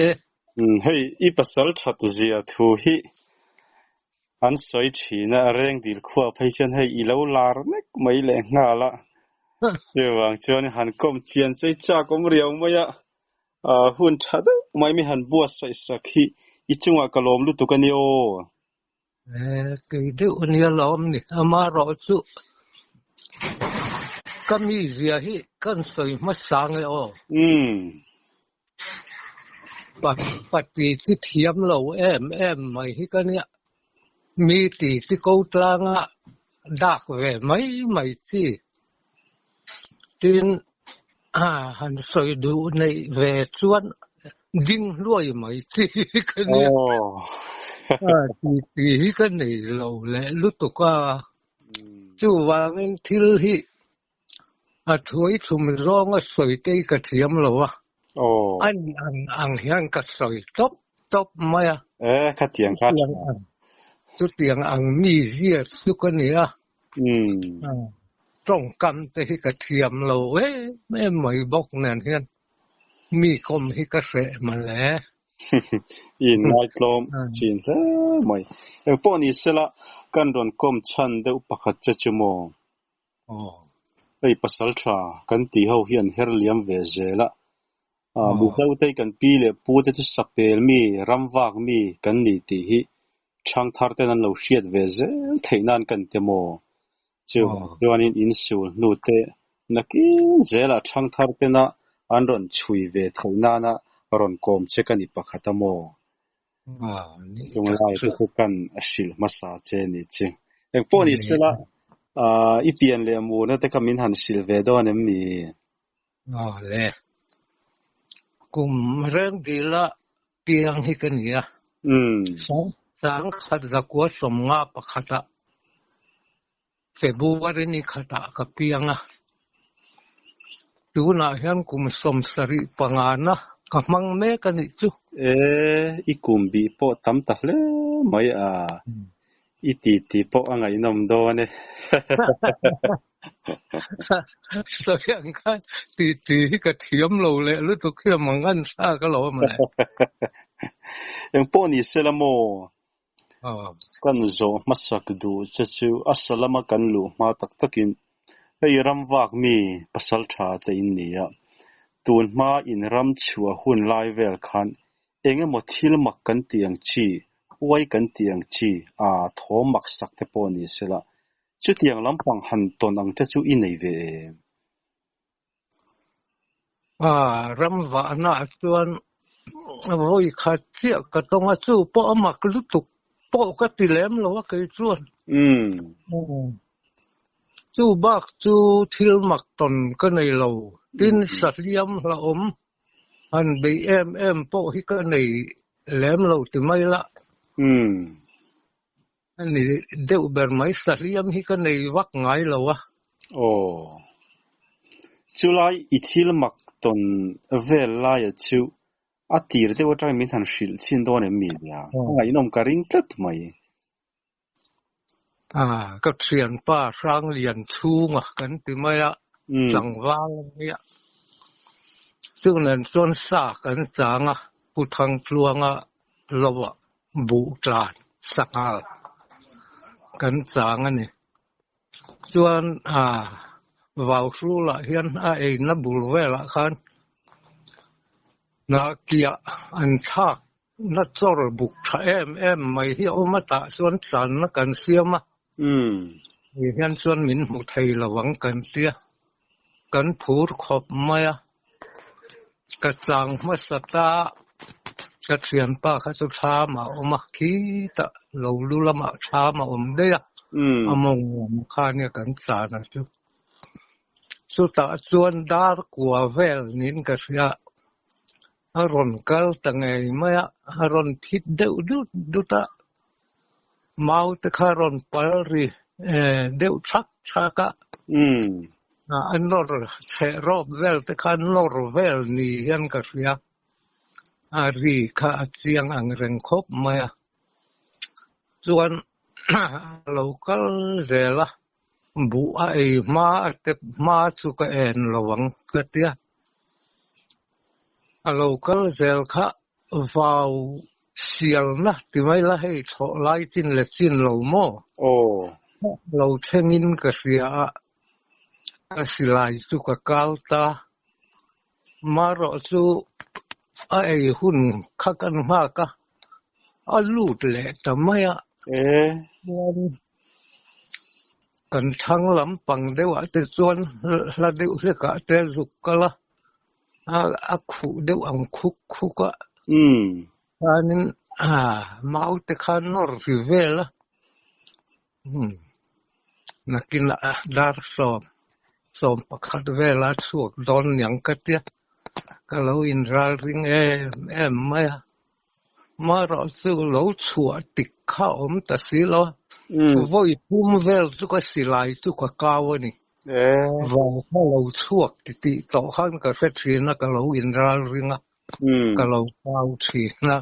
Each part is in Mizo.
Hei i pasal that zia thu hi an sawi thin a, Rengdil khua phei chuan hei i lo lar nek mai leh nghal a, chuvang chuan han kawm chian chei chak awm riau mai a, hun tha deuh mai mi han buatsaih sak hi i chungah ka lawm lutuk a ni aw. Kei deuh a nia lawm ni, amaherawh chu ka mizia hi kan sawi hmasa nge aw. Pati ti thiam lo em em mai hi ka nia, mi ti ti ko tlanga dak ve mai mai chi. Tin, han sawi duh neih ve chuan ding hluai mai chi hi ka nia. Ti ti hi ka nei lo leh lutuk a, chuvangin thil hi A thuai thum zawnga sawi te hi ka thiam lo a, a ni ang ang hian ka sawi tawp tawp mai a. E, khatiang kha tha. Chutiang ang mi zia chu ka ni a, tawngkam te hi ka thiam lo em em mai bawk nen hian mi kawm hi ka hreh mawle. I inngai tlawm thin hle mai. Engpawh ni sela kan rawn kawm chhan deuh pakhat che chu maw? Hei pasal tha kan tih ho hi an her liam ve zel a, Mizo te hi kan pi leh pu te chu sapel mi, ram vak mi kan ni tih hi thangthar ten an lo hriat ve zel theih nan kan ti maw? Chuvang chuanin insul hnu te nakin zelah thangthar tena an rawn chhui ve theih nana rawn kawm che ka ni pakhat a maw? Chung lai te chu kan hrilh hmasa che ni chi. Engpawh ni sela, i pian leh murna te kha min han hrilh ve dawn em ni? Aw le. Kum reng dila piang hi ka ni a. Sangkhat zakua sawmnga pakhatah February ni khatah ka piang a, tunah hian kum 75 na ka hmang mek a nih chu. E, i kum bih pawh tam ta hle mai a, i titi pawh a ngaihnawm dawn e. Sawi ang khan titi hi ka thiam lo leh lutuk hi a mangan thlak alawm le. Engpawh ni se la maw? Kan zawh hmasak duh che chu a sa lama kan luh hma tak takin hei ram vak mi pasal tha te in ni a, tun hma in ram chhuah hun lai vel khan eng emaw thil mak kan tih ang chi, uai kan tih ang chi, a thawm mak sak te pawh ni sela, chutiang lampang han tawn ang te chu i nei ve em? Ram vahna ah chuan vawi khat chiah ka tawng a, chu pawh a mak lutuk pawh ka ti lem lo a kei chuan. Chu bak chu thil mak tawn ka nei lo, tin sahliam hlauhawm han beih em em pawh hi ka nei lem lo ti mai la. A ni deuh ber mai, sahliam hi ka nei vak ngai lo a. Aw. Chulai i thil mak tawn vel laia chu a tir deuh atangin min han hrilh chhin dawn em mi nia? A ngaihnawm ka ring tlat mai. A, ka thianpa Hranglian chhunga kan ti mai a, tlangval a nia. Chunan chuan sa kan chang a, Pu Thangtluanga lovah buh tlan sanghal kan chang a ni. Chuan vau hrulah hian a eina bul velah khan hnahkiah an thlak na chawr buk tha em em mai hi a awm a, tah chuan tlanna kan siam a. Hei hian chuan min hmu thei lo ang kan tia, kan phur khawp mai a. Ka chang hmasa ta, ka thianpa kha chu thlam a awm a, khitah lo lu lamah thlam a awm daih a, a mawng lam kha nia kan tlan a chu. Chutah chuan dar kua vel niin ka hria, a rawn kal ta ngei mai a, a rawn phit deuh dut dut a, mau te kha a rawn pal ri deuh thak thak a, a nawr chheh rawp vel te kha nawr vel ni hian ka hria, a ri kha a chiang ang reng khawp mai a, chuan a lo kal zel a, buh a ei hma a tep hma chu ka en lo ang ka tia, a lo kal zel kha. Vau sialna ti mai la hei thlawh lai chin leh chin lo maw? Aw. Lo thlengin ka hria a, ka silai chu ka kal ta. Marawh chu a ei hun kha kan nghak a, a lut leh ta mai a. E. Chuan kan thlang lampang deuhah te chuan hla deuh hlekah te zuk kal a, a khuh deuh ang khuk khuk a. Chuanin mau te kha nawr ri vel a. Nakinah dar sawm, sawm pakhat vela chhuak dawn niang ka tia. Ka lo inral ring em em mai a. Marawh chu lo chhuah tik kha awm ta si lo a. Vawi thum vel chu ka silai chu ka kau a ni. Vang kha lo chhuak ti tih tawh khan ka hre thin a, ka lo inral ring a, ka lo kau thin a.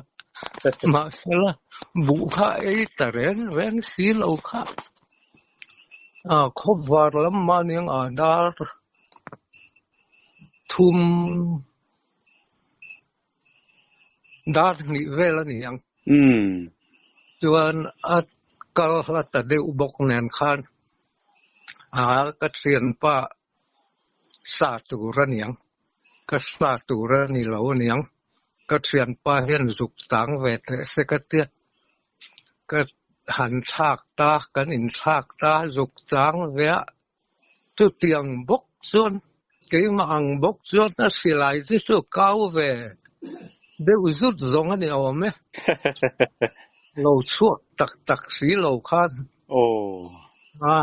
Mahsela buh kha ei ta reng reng si lo kha. Khawvar lam mahniang a dar thum Dar hnih vel a ni ang. Chuan a kal hla ta deuh bawk nen khan a ka thianpa sa tur a ni ang. Ka sa tur a ni lo a ni ang. Ka thianpa hian zuk tang ve teh se ka tia. Ka han thlak ta, kan inthlak ta, zuk chang ve a. Chutiang bawk chuan keimah ang bawk chuan a silai chu chu kau ve deuh zut zawng a ni awm e. Lo chhuak tak tak si lo khan. Aw. A,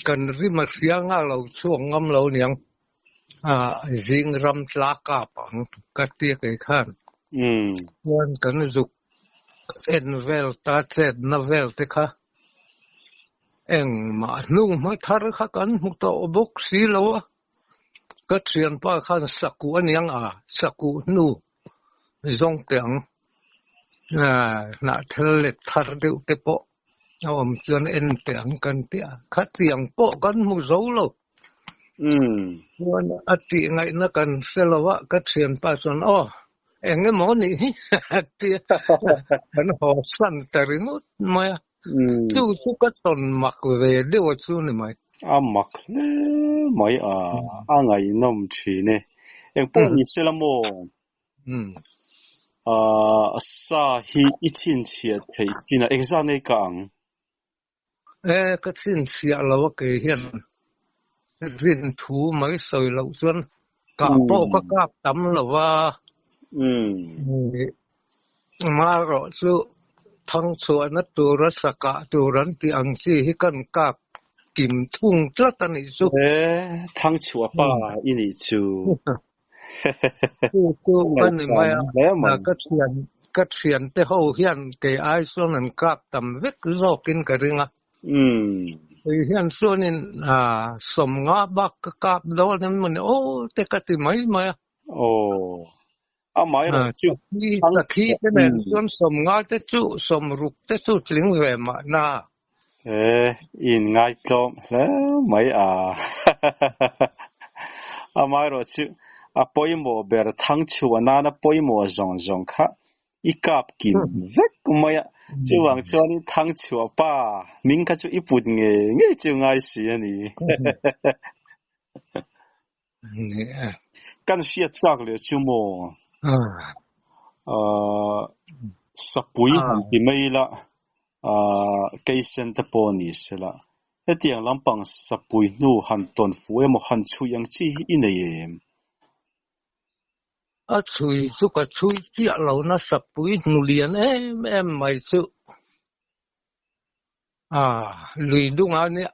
kan rim a hria nga lo chhuak ngam lo niang. A, zing ram tla kap ang ka tia kei khan. Chuan kan zuk en vel ta chetna vel te kha engmah hnung hma thar kha kan hmu tawh bawk si lo a, ka thianpa khan sakuh a niang a, sakuh hnu zawng teh ang hnahthel let thar deuh te pawh a awm chuan en teh ang kan ti a, khatiang pawh kan hmu zo lo. Chuan a tih ngaihna kan hre lo a, ka thianpa chuan aw Eng emaw nih hi tia kan haw san ta ringawt mai a. Chu chu ka tawn mak ve deuh a chu ni mai. A mak hle mai a, a ngaihnawm thin e. Eng pawh ni se la maw? Sa hi i chhinchhiah theih chin a, engzah nei ka ang? E, ka chhinchhiah lo a kei hian rin thu mai sawi loh chuan kah pawh ka kap tam lo va. Marawh chu thangchhuahna tura sa kah tur an tih ang chi hi kan kap kim thung tlat a nih chu. E, thangchhuah pa i nih chu. Chu chu ka ni mai a, ka thian ka thian te ho hian kei ai chuan an kap tam vek zawkin ka ring a. Kei hian chuanin sawmnga bak ka kap dawn em mawni aw te ka ti mai mai a. Aw, amaherawh chu Sakhi te nen chuan sawmnga te chu sawmruk te chu tling ve mahna. E, in ngaitlawm hle mai a. Amaherawh chu a pawimawh ber thangchhuah nana pawimawh zawng zawng kha i kap kim vek mai a. Chuvang chuanin thangchhuah pa hming kha chu i put ngei ngei chu ngai si a ni. Kan hriat chak leh chu maw? Sapui han ti mai ila, keisen te pawh ni sela, hetiang lampang sapui hnu han tawn fuh emaw han chhui ang chi hi i nei em? A chhui chu ka chhui chiah lo na sapui hnu lian em em mai chu. Lui dungah nia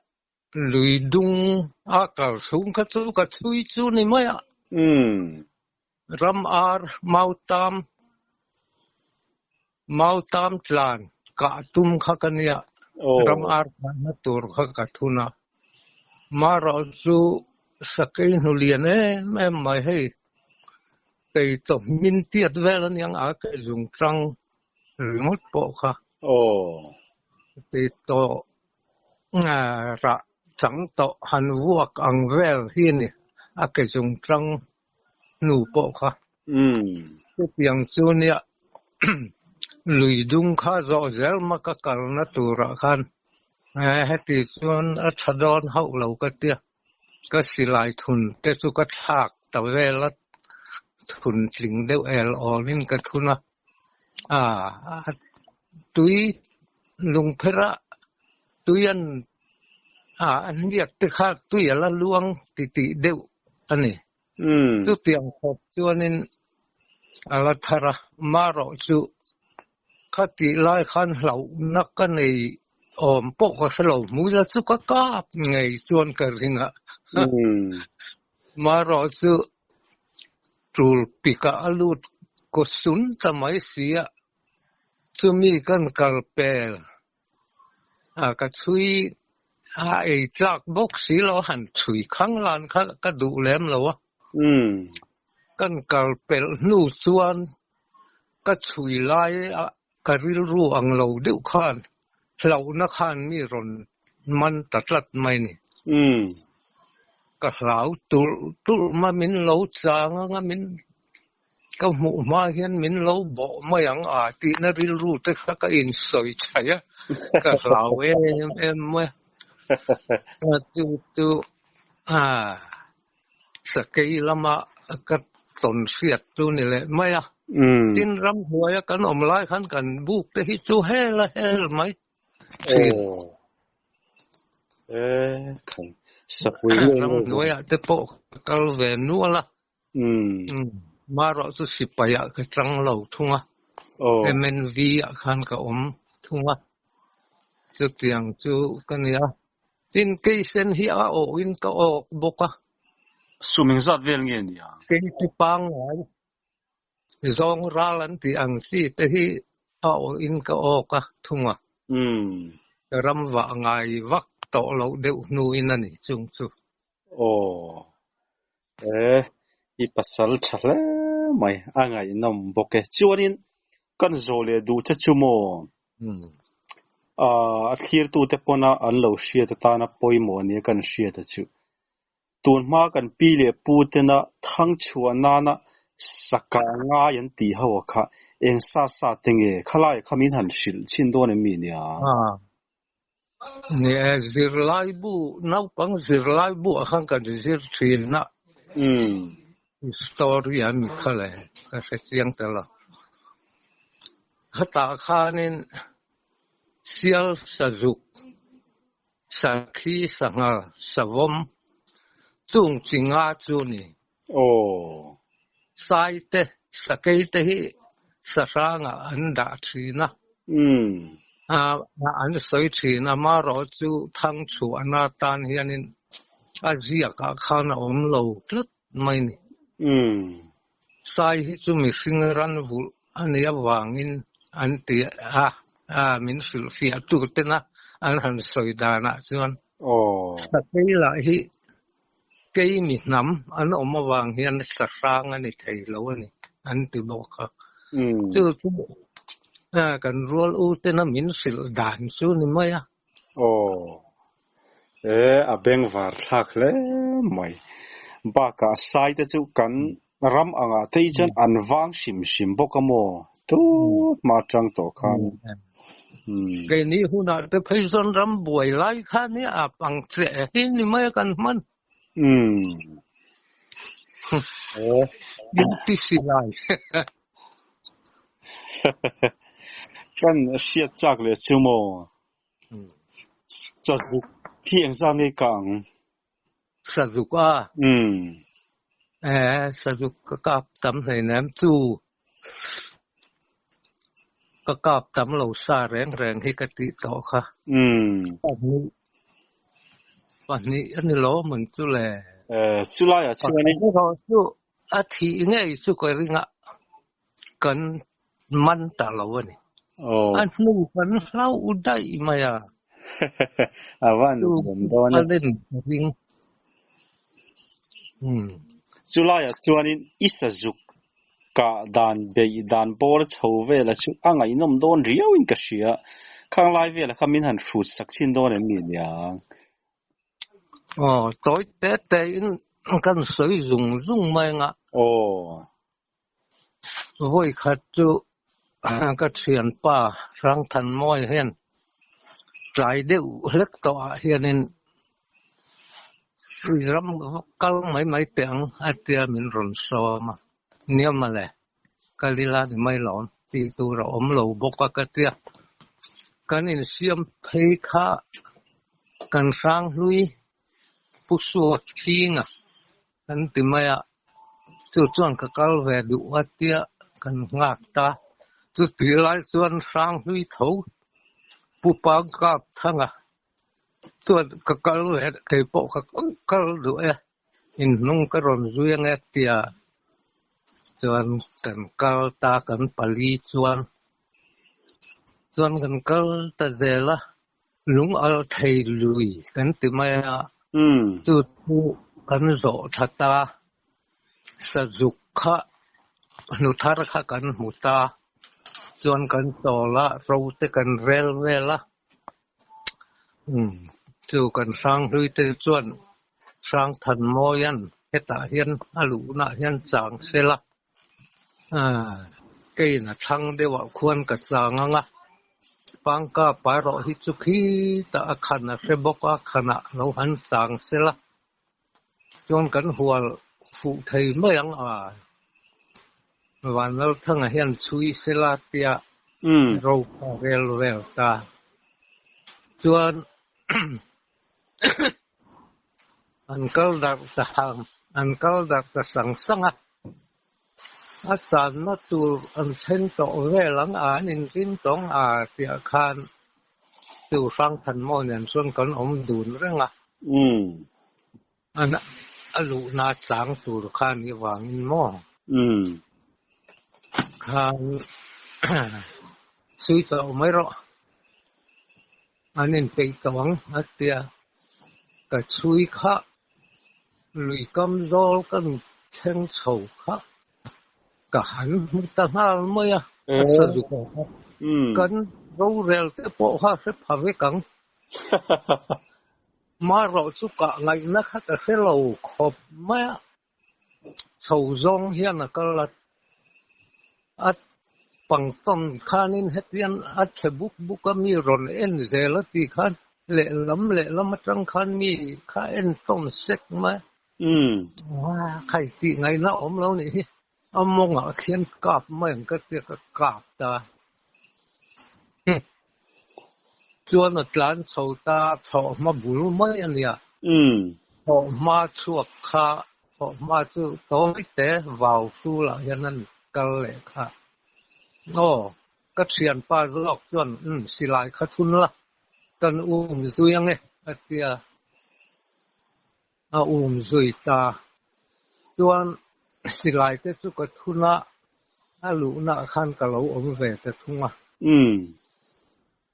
Lui dung a kal chhung kha chu ka chhui chu ni mai a. Ram ar mautam mautam tlan kah tum kha ka nia. Ram ar tlanna tur kha ka thun a. Marawh chu sakei hnu lian em em mai hei. Kei tawp min tiat vel aniang a kei zung tang ringawt pawh kha. Kei tawh Rah chang tawh han vuak ang vel hi a ni, a ke chung tang hnu pawh kha. Chutiang chu nia Lui dung kha zawh zel ma ka kalna turah khan heti chuan a tha dawn hauh lo ka tia. Ka silai thun te chu ka thlak ta vel a, thun tling deuh el awlin ka thun a. A tui lungpherah tui an an hniak te kha tui a la luang titih deuh a ni. Chutiang khawp chuanin a la thar a, marawh chu khatih lai khan hlauhna ka nei awm pawh ka hre lo, hmuila chu ka kap ngei chuan ka ring a. Marawh chu tul pikah a lut kaw sun ta mai si a, chumi kan kal pel a ka chhui a ei tlak bawk si lo han chhui khang lan kha ka duh lem lo a. Kan kal pelh hnu chuan ka chhui lai a ka rilru ang lo deuh khan hlauhna khan mi rawn man ta tlat mai ni. Ka hlau tulh tulh ma min lo chang anga min ka hmuh hma hian min lo bawh mai ang a tihna rilru te kha ka insawi chhaih a, ka hlau em em mai a. Chu chu a sakei lama ka tawn hriat chu ni leh mai a. Tin ramhnuaia kan awm lai khan kan buk te hi chu hel a hel mai thin. Ramhnuaiah te pawh ka kal ve nual a. Marawh chu sipaiah ka tang lo thung a, MNV ah khan ka awm thung a, chutiang chu ka ni a. Tin, keisen hi a awhin ka awk bawk a. Sum engzat vel nge nia? Kei chu pangngai zawng ral an tih ang chi te hi a awhin ka awk a thung a. Ka ram vah ngai vak tawh loh deuh hnuin a ni chung chu. Aw. E, i pasal tha hle mai, a ngaihnawm bawk e. Chuanin kan zawh leh duh che chu maw? A thlirtute pawna an lo hriat atana pawimawh nia kan hriat a chu. Tun hma kan pi leh pu tena thang chhuah nana saka ngai an tih ho a kha eng sa sa te nge? Khalai kha min han hrilh chhin dawn em mi nia? Ni e, zirlaibu, naupang zirlaibu ah khan kan zir thin a. Story an mi kha le, ka hre chiang ta lo. Khatah khanin sial sazuk, sakhi, sanghal, savawm chung chi nga chu ni. Aw. Sai te, sakei te hi sahrangah an dah thin a. An sawi thin a, marawh chu thangchhuahna atan hianin a ziakah khan a awm lo tlat mai ni. Sai hi chu mihring ran vulh a nih avangin an ti a, min hrilhfiah tur tena an han sawi danah chuan. Sakei lah hi kei mi hnam an awm avang hian sahrang a ni thei lo a ni an ti bawk a. Chu chu kan rual u tena min hrilh dan chu ni mai a. Aw. E, a bengvar thlak hle mai. Bakah sai te chu kan ram angah te hi chuan an vang hrim hrim bawk a maw? Tu hma atang tawh khan. Keini hunah te phei chuan ram buai lai kha nia a pang che hi ni mai a kan hman. In ti si lai. Kan hriat chak leh chu maw? Sazuk hi engzat nge ka ang? Sazuk a? E, sazuk ka kap tam hleinem chu ka kap tam lo sa reng reng hi ka tih tawh kha. Pahnih pahnih a ni lo mun chu le. E, chulaiah chuanin. Pakhat erawh chu a thih ngei chu ka ring a, kan man ta lo a ni. A hnu kan hlauh daih mai a. A va nuam dawn e. A len ka ring. Chulaiah chuanin i sazuk kah dan beih dan bawr chho vela chu a ngaihnawm dawn riauin ka hria. Khang lai vela kha min han hrut sak chhin dawn em ni niang? Aw, tawi te te in kan sawi zung zung mai anga. Aw. Vawi khat chu. Ka thianpa Hrangthanmawia hian tlai deuh hlek tawhah hianin ram kal mai mai teh ang a tia min rawn sawm a, nia mawle kal ila ni mai lawm tih tur a awm lo bawk a ka tia. Kan insiam phei kha kan hranghlui Pu Suak Thinga kan ti mai a, chu chuan ka kal ve duh a tia kan nghak ta. Chutih lai chuan Hranghlui tho Pu Pangkap Thanga chuan ka kal ve kei pawh ka kal duh e, inhnung ka rawn zui ange tia chuan kan kal ta kan pali chuan chuan kan kal ta zel a. Lung al thei lui kan ti mai a, chu chu kan zawh tha ta, sazuk kha hnu thar kha kan hmu ta, chuan kan chawl a, ro te kan rel vel a, chu kan hranghlui te chuan Hrangthanmawia'n hetah hian a luhnaah hian chang sela, Keiin a thlang deuhah khuan ka chang ang a, Pangka pa erawh hi chu khitah a khan a hre bawk a, khanah lo han chang sela chuan kan hual fuh thei mai ang a, Vanlalthanga hian chhui sela tia ro kha rel vel ta chuan an kal darh ta an kal darh ta sang sang a. A channa tur an thleng tawh vel ang a, an inrin tawng a tihah khan chu Hrangthanmaw nen chuan kan awm dun reng a. A luhna chang tur kha ni vangin maw? Khan chhui tawh mai rawh. An inpeih tawh ang a tia ka chhui kha. Lui kam zawl ka thleng chho kha ka han hmu ta nghal mai a, a sa zuk a kha. Kan rorel te pawh kha hre pha vek ang. Marawh chu kah ngaihna kha ka hre lo khawp mai a, chho zawng hian a kal a, a pangtawn khanin hetian a chhe buk buk a mi rawn en zel a tih khan Lehlam lehlam atang khan mi kha en tawn sek mai. Khai tih ngaihna awm lo nih hi. A mawngah khian kap mai ang ka tia ka kap ta. Chuan a tlan chho ta thlawh hma bul mai a nia. Thlawh hma chhuak kha thlawh hma chu tawi te vau hrulah hian an kal leh kha. Aw ka thianpa zawk chuan silai kha thun la. Kan um zui ange a tia, a um zui ta. Chuan silai te chu ka thun a, a luhna ah khan ka lo awm ve ta thung a.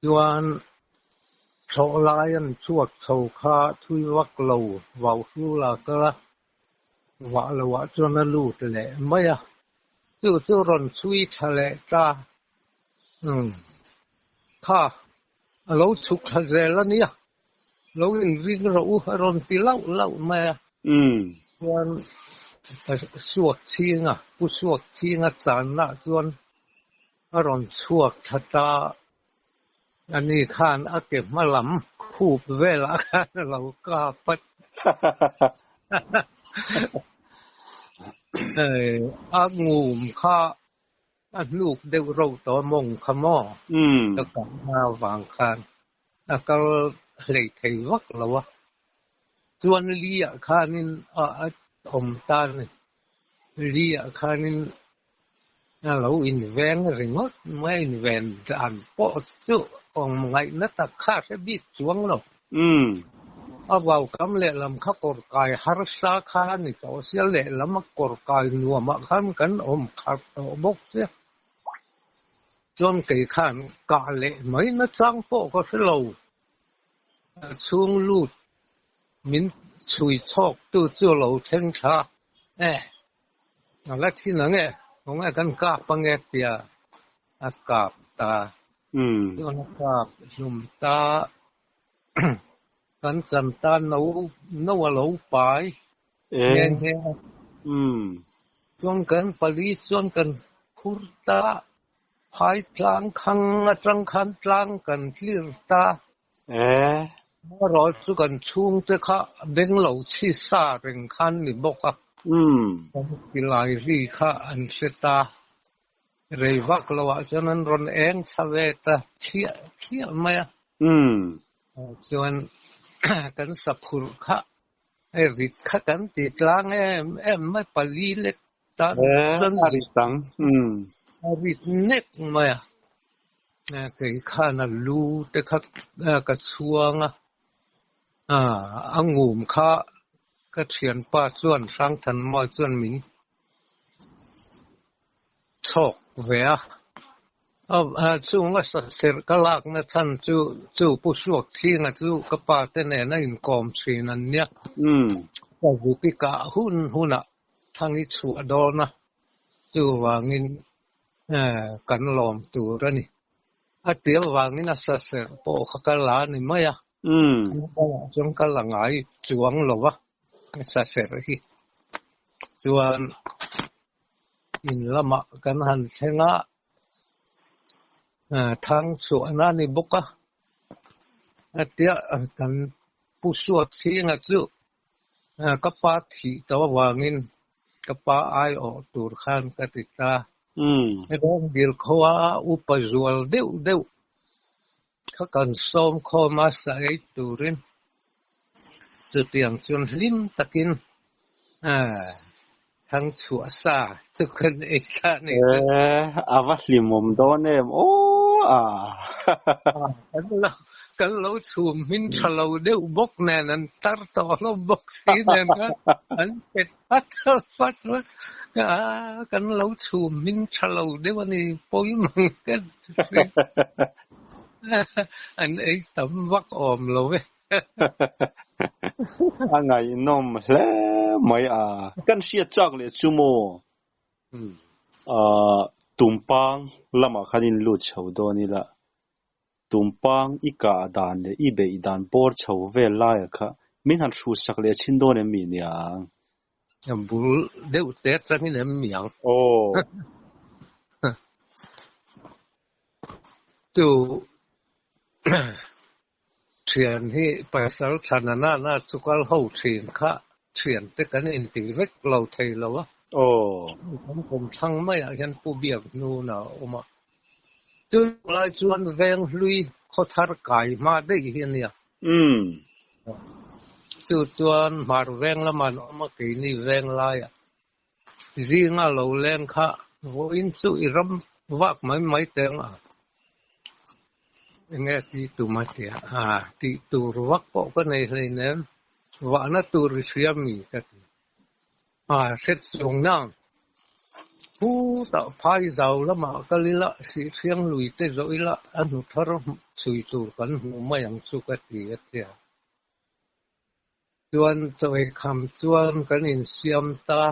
Chuan thlawh lai an chhuak chho kha thui vak lo vau hrul a kal a, vah lo ah chuan a lut leh mai a. Chu chu rawn chhui tha leh ta. Kha a lo chhuk thla zel a nia, lo inring rawh u a rawn ti lauh lauh mai a. Chuan ka suak chhing a, pu suak chhing a channa chuan a rawn chhuak tha ta. Ani khan a ke hma lam khup velah khan a lo kap a. A ngum kha A hnuk deuh ro tawh a mawng kha maw? Ka kahna avang khan a kal hlei thei vak lo a. Chuan li ah khanin a awm ta a ni. Li ah khanin a lo inveng ringawt mai a, inven dan pawh chu awm ngaihna tak kha a hre bik chuang lo. A vau kam lehlam kha kawr kai harsa kha a ni tawh sia, lehlam a kawr kai nuamah khan kan awm khat tawh bawk sia. Chuan kei khan kah leh mai nachang pawh ka hre lo. A chhung lut min chhui chhawk tu chu a lo thleng thla e, a la thin ang e, khawnge kan kap ange tia a kap ta. Chuan a kap hlum ta. Kan chan ta no no a lo pai nghe nghe a. Chuan kan pali chuan kan phur ta. Phai tlang khang atang khan tlang kan tlir ta. E. Erawh chu kan chhungte kha beng lo chhi sa reng khan ni bawk a. Kan silai ri kha an hre ta. Rei vak lo ah chuan an rawn eng chha ve ta thliah thliah mai a. Chuan kan saphurh kha hei rit kha kan ti tlang em em mai pali lek tan chuan a rit ang. A rit nek mai a. Kei khan a lu te kha ka chhuang a, a ngum kha ka thianpa chuan Hrangthanmawia chuan min chhawk ve a. Chunga saserh ka lakna chhan chu chu Pu Suakthinga chu ka pa te nen a inkawm thin an nia. Ka zuk i kah hun hunah thang i chhuah dawn a, chuvangin kan lawm tur a ni. A tia vangin a saserh pawh kha ka la ni mai a, chuan ka la ngai chuang lo va saserh hi. Chuan in lamah kan han thleng a, thang chhuahna a ni bawk a, a tia kan Pu Suakthinga chu ka pa thih tawh avangin ka pa aiawh tur khan ka ti ta. Rengdil khua upa zual deuh deuh kha kan sawm khawm a sa ei turin chutiang chuan hlim takin thang chhuah sa chu kan ei ta a ni. A va hlimawm dawn em aw a. Kan lo chhum hmin tha lo deuh bawk nen an tar tawh hlawm bawk si nen khan an pet phat phat a, kan lo chhum hmin tha lo deuh a ni pawi mang kan an ei tam vak awm lo e. A ngaihnawm hle mai a. Kan hriat chak leh chu maw? Tumpang lamah khan in lut chho dawn ila. Tumpang i kah dan leh i beih dan bawr chho vel laia kha min han hruhsak leh chhin dawn em mi niang? A bul deuh te atangin em mi ang? Aw. Chu thian hi pasal thana nana chu kal ho thin kha thian te kan inti vek lo thei lo a. Aw. Kan kawm thlang maiah hian Pu Biak hnuna a awm a. Chu lai chuan veng hlui khaw thar kai hma daih hi a nia. Chu chuan hmar veng lamah an awm a, keini veng laiah zinga lo leng kha vawiin chu i ram vak mai mai teng a. Enge tih tum a tia? Tih tur vak pawh ka nei hleinem, vahna tur i hria mi ka ti. Hret chuang nang Khutah phai zau lamah kal ila, Sihthiang lui te zawh ila, a hnu thar chhui tur kan hmu mai ang chu ka ti a tia. Chuan chawikham chuan kan insiam ta,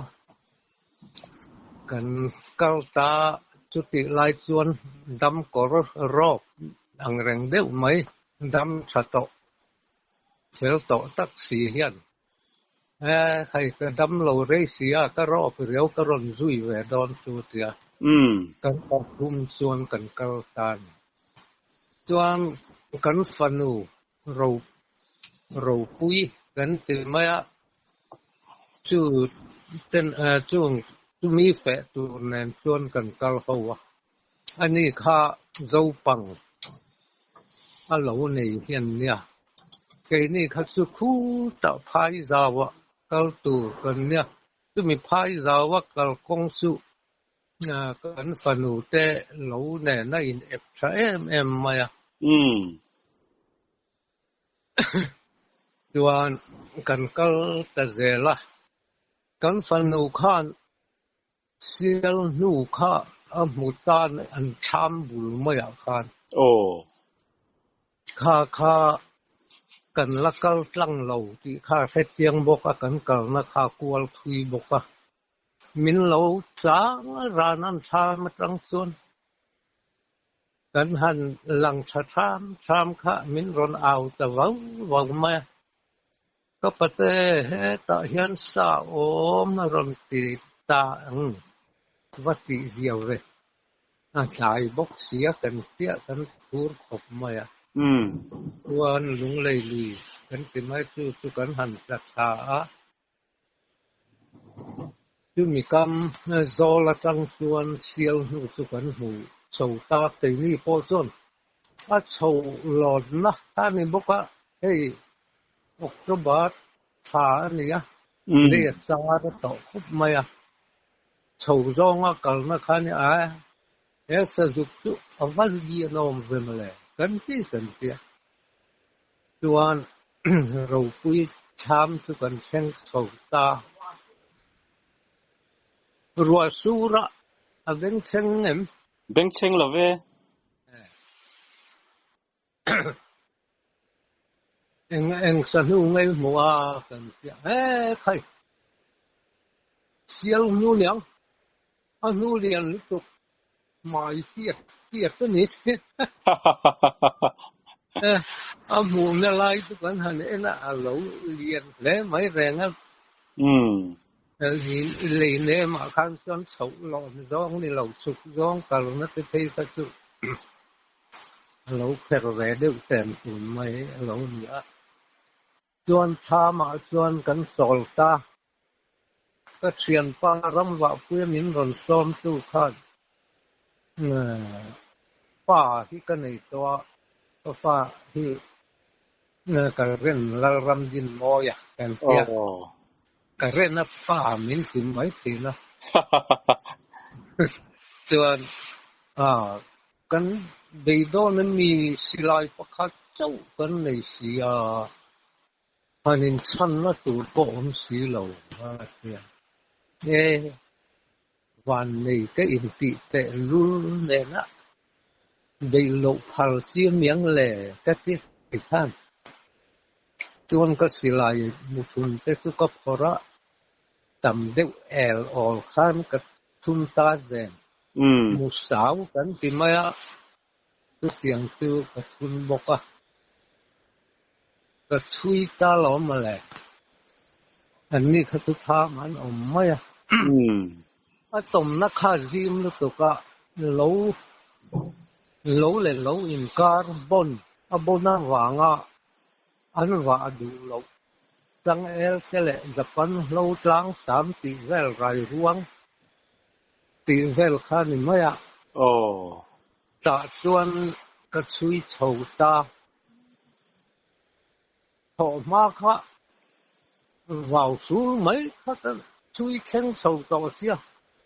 kan kal ta, chutih lai chuan dam kawr rawp ang reng deuh mai, dam tha tawh, fel tawh tak si hian Hei ka dam lo rei si a, ka rawp riau ka rawn zui ve dawn chu tia kan pathum chuan kan kal ta a ni. Chuan kan fanu ro ropui kan ti mai a, chu ten chung chumi feh tur nen chuan kan kal ho a, ani kha Zopang a lo nei hian nia. Keini kha chu khutah phai zauah kal tur kan nia, chumi phai zaua kal kawng chu kan fanu te lo nen a in ep tha em em mai a. Chuan kan kal ta zel a, kan fanu khan Sial hnu kha a hmu tan an thlam bul maiah khan. Aw. Kha kha kan la kal tlang lo tih kha a hrechiang bawk a, kan kalna kha a kual thui bawk a. Min lo chang a ran an thlam atang chuan kan han lang tha thlam thlam kha min rawn au ta vau vau mai a. Ka pate hetah hian sa awm a rawn ti ta ang va tih zia ve. A tlai bawk sia kan chiah kan phur khawp mai a. Chuan Lunglei lui kan ti mai chu chu kan han tla thla a. Chumi kam zawl atang chuan sial hnu chu kan hmu chho ta. Keini pawh chuan a chho lawnna a ni bawk a, hei October thla a ni a, lei a char a tawh khawp mai a. Chho zawnga kalna kha a ni a, he sazuk chu a va lianawm ve mawle kan ti kan ti a. Chuan ropui thlam chu kan thleng chho ta. Ruah sura a bengchheng em? Bengchheng lo ve. Eng eng sahnu ngei hmu a kan tia he khai. Sial hnu niang a hnu lian lutuk hmai tiat tiat a ni che. A hmuhna lai chu kan han en a, a lo lian hle mai reng a. Lei nemah khan chuan chhoh lawm zawng ni lo chhuk zawng kalna te phei kha chu a lo kher ve deuh ten tun mai a lo ni a. Chuan thlamah chuan kan chawl ta. Ka thianpa ramvahpuia min rawn sawmtu khan pa hi ka nei tawh a, ka fa hi ka ren Lalramdinmawia kan tia. Ka ren a pa min ti mai thin a. Chuan kan beidawn a mi silai pakhat chauh kan nei si a. Han inchhanna tur pawh awm si lo a tia. E, vannei ka intih teh lul nena beih loh phal chi amiang le ka ti khan. Chuan ka silai muthun te chu ka phawrh a, tam deuh el awl khan ka thun ta zen. Musau kan ti mai a, chutiang chu ka thun bawk a. Ka chhui ta lo mawle. Anni kha chu tham an awm mai a. A tawmna kha zim lutuk a, lo lo leh lo inkar bawn a bawn avanga an vah duh loh changel te leh Japan hlo tlang sam tih vel rai ruang tih vel kha ni mai a. Tah chuan ka chhui chho ta. Thawh hma kha vau sul mai kha ka chhui thleng chho tawh sia.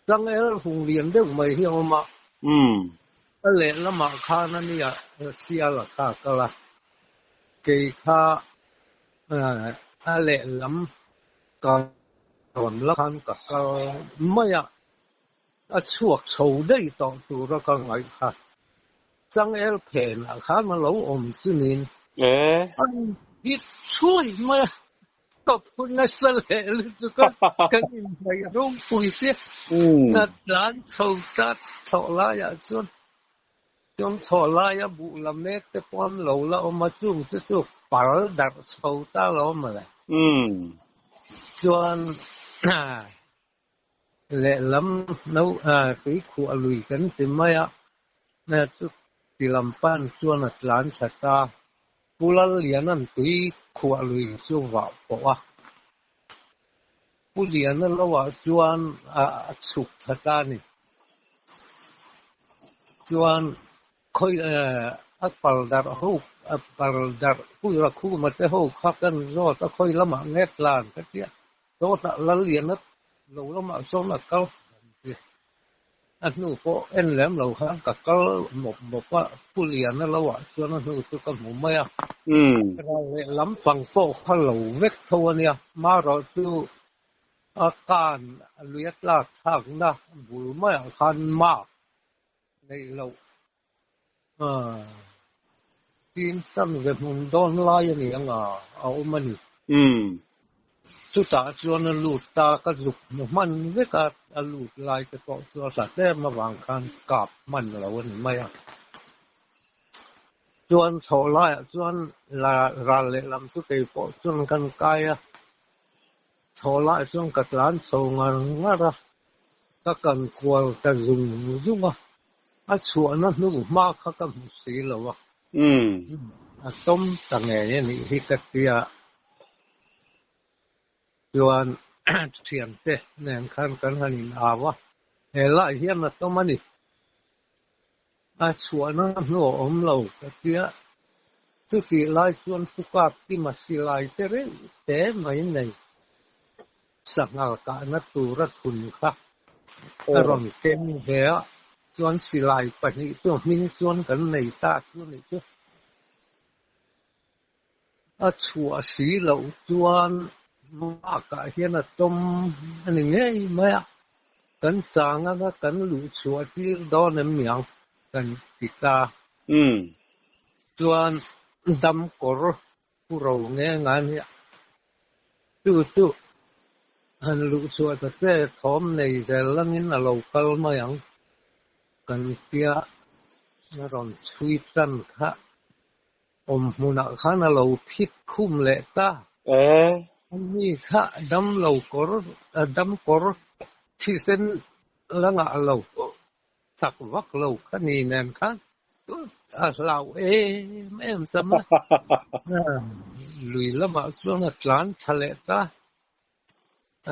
Changel hung lian deuh mai hi a awm a. A lehlamah khan a nia sial a kha kal a. Kei kha a lehlam ka rawn la khan ka kal mai a. A chhuak chho daih tawh tura ka ngaih kha. Changel phenah khan a lo awm chu niin. A hit chhuai mai a, ka phu nasa leh lutuk a, kan inhnaih ropui sia. A tlan chho ta chhoh laiah chuan chuan chhoh laia buh la mek te pawh an lo la awm a, chung te chu pal darh chho ta lo mawle. Chuan Lehlam no tuikhuah lui kan ti mai a, chu ti lam pan chuan a tlan thla ta. Pu Lalliana'n tuikhuah lui chu vah pawh a, Pu Liana loah chuan a chhuk thla ta a ni. Chuan khawi a pal darh ho a pal darh Pu Rakhuma te ho kha kan zawt a, khawi lamah nge tlan ka tia. Dawtah Lalliana lo lamah sawn a kal an ti. A hnu pawh en lem lo khan ka kal mawp mawp a, Pu Liana loah chuan a hnu chu ka hmu mai a. Ral leh lampang pawh kha lo vek tho a nia, marawh chu a kan a lui a tlak thlakna bul maiah khan mark neih loh tin san ve hmun dawn lai a ni ang a, a awm a ni. Chutah chuan a lut ta, ka zuk hmu hman vek a, a lut lai te pawh chu a hlat em avang khan kap hman lo a ni mai a. Chuan chhoh laiah chuan la ral lehlam chu kei pawh chuan kan kai a, chhoh laiah chuan ka tlan chho ngar ngar a, ka kan kual ta zung zung a. A chhuahna hnu hma kha ka hmu si lo a. A tawm ta ngei a nih hi ka ti a. Chuan thiante nen khan kan han in au a, he lai hian a tawm a ni. A chhuahna hnu a awm lo ka ti a. Chutih lai chuan Pu Kapkima silai te reuh te mai nei sanghal kahna tura thun kha a rawn keng ve a, chuan silai pahnih chu a hming chuan kan nei ta chu a nih chu. A chhuah si loh chuan Mark-ah hian a tawm a ni ngei mai a, kan chang anga kan luh chhuah tir dawn em niang kan ti ta. Chuan dam kawr pu ro nge nga nia. Chu chu han luh chhuah ta che thawm nei zel langin a lo kal mai ang kan tia a rawn chhui tan kha. Awm hmunah khan a lo phit khum leh ta. Ani kha dam lo kawr, dam kawr thisen la ngah lo, chak vak lo kha ni nen khan a hlau em em ta mai. Lui lamah chuan a tlan tha leh ta.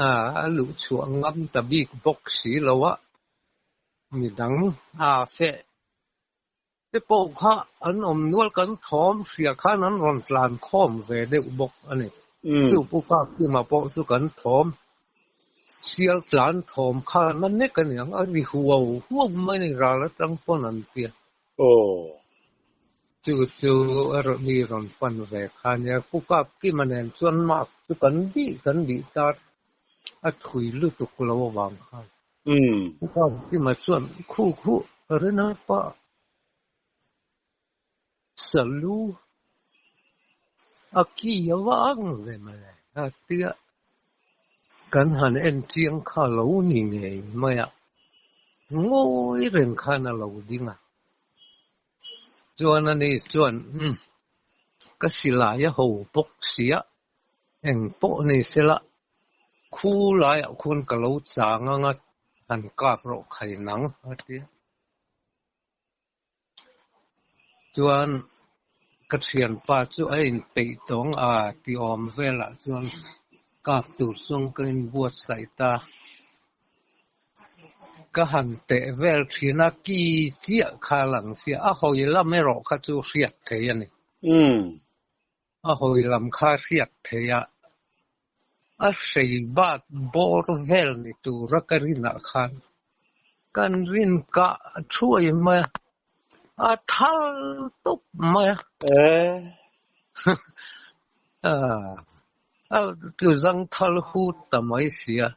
A luh chhuah ngam ta bik bawk si lo a, midang a feh Te pawh kha an awm nual kan thawm hria khan an rawn tlan khawm ve deuh bawk a ni. Chu Pu Kapkima pawh chu kan thawm sial tlan thawm khan a nek a niang, a ri huau huau mai a ni, ral atang pawn an tia. Chu chu a mi rawn pan ve kha a nia. Pu Kapkima nen chuan mark chu kan bih kan bih ta a thui lutuk lo avang khan. Pu Kapkima chuan khu khu Rina pa salu a ki a vang ve mawle a tia kan han en chiang kha lo ni ngei mai a, ngawi reng khan a lo ding a. Chuan ani chuan ka silai a ho bawk sia Eng pawh ni sela, khu laiah khuan ka lo chang anga han kap rawh khai nang, a ti a. Chuan ka thianpa chu a inpeih tawng a ti awm velah chuan kap tur chuan ka inbuatsaih ta. Ka han teh vel thin a, ki chiah kha lang sia, a hawi lam erawh kha chu hriat thei a ni. A hawi lam kha hriat theih a, a hrei bat bawr vel ni tura ka rinah khan kan rin kah thuai mai a, a thal tawp mai a. A tluzang thal hut ta mai si a.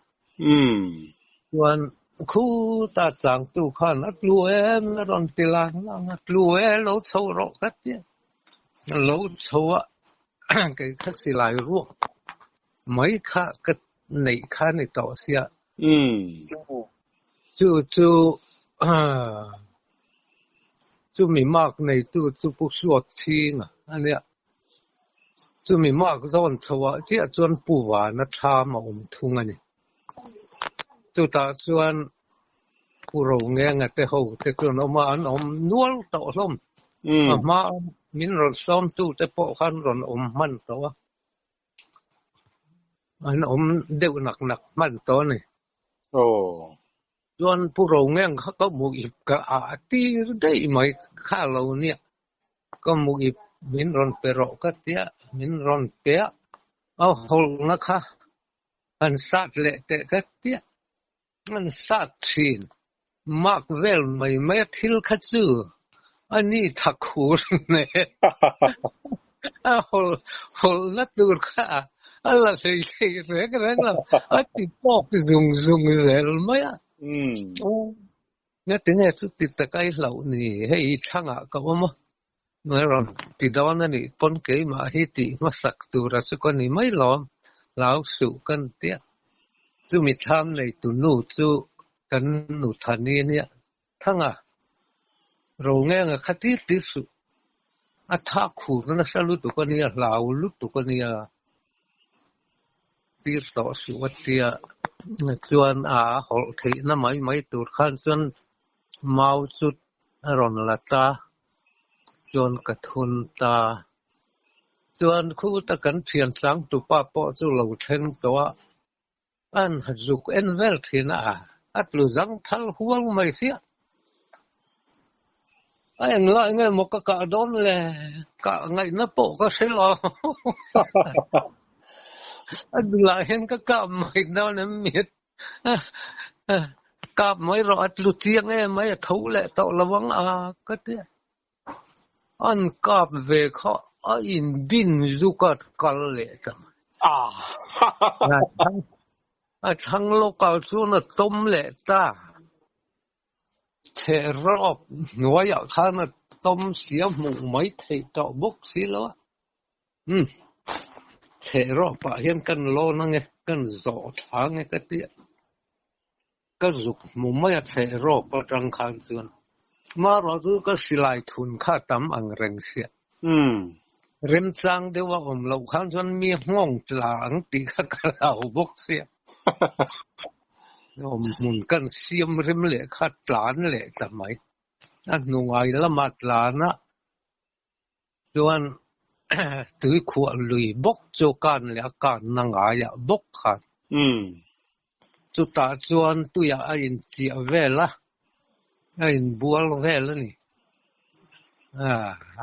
Chuan khuta changtu khan a tlu em a rawn ti lang lang a, tlu e lo chho rawh ka ti a. Lo chho a kei kha silai ruak mai kha ka neih kha ni tawh sia. Chu chu chumi mark neitu chu Pu Suak Chhinga a nia. Chumi mark zawn chhoah chiah chuan Pu Vana thlam a awm thung a ni. Chutah chuan Pu Rongenga te ho te chuan awm a, an awm nual tawh hlawm. A hma min rawn sawmtu te pawh khan rawn awm hman tawh a, an awm deuh nak nak hman tawh a ni. Chuan Pu Rongeng kha ka hmu ip ka ah tir daih mai kha lo nia, ka hmu ip min rawn pe rawh ka tia, min rawn pe a, a hawlhna kha han sat leh teh ka tia, an sat thin. Mark vel mai mai a thil kha chu a ni tha khur nen a hawlh hawlhna tur kha a la hlei thei reng reng lo, a ti pawk zung zung zel mai a. Ngatinge chuti taka i hlauh ni, hei i thlangah ka awm a, Ngai rawn ti dawn a nih pawn keimah hi tih hmasak tura chu ka ni mai lawm, hlau suh kan tia. Chumi thlam neitu nu chu kan nu Thani a nia. Thanga, ro ngenga kha tir tir suh. A tha khur nasa lutuk a nia, hlau lutuk a nia. Tir tawh suh a tia. Chuan a hawlh theihna mai mai tur khan chuan mau chu. A rawn la ta, chuan ka thun ta. Chuan khuta kan thian changtupa pawh chu lo thleng tawh a, an zuk en vel thin a, a tlu zang thal hual mai sia. A englai nge maw ka kah dawn le, kah ngaihna pawh ka hre lo. A dulah hian ka kap mai dawn em mi? Kap mai rawh a tlu chiang em mai a tho leh tawh lo ang a ka ti a. An kap ve kha a in bin zuk a kal leh ta mai. A thlang lawkah chuan a tawm leh ta. Chhe rawp hnuaiah khan a tawm sia hmuh mai theih tawh bawk si lo a. Umm. Chhe rawpah hian kan lawn ange, kan zawh thla ange ka ti a. Ka zuk hmu mai a chhe rawp atang khan chuan. Marawh chu ka silai thun kha tam ang reng sia. Umm. Remchang deuh a awm loh khan chuan mi nghawng tla ang tih kha ka hlau bawk sia. Awm hmun kan siam rem leh kha tlan leh ta mai. A hnungai lama tlan a chuan tuikhuah lui bawk chu kan leh a kanna ngaiah bawk khan. Chutah chuan tuiah a inchiah vel a, a inbual vel a ni.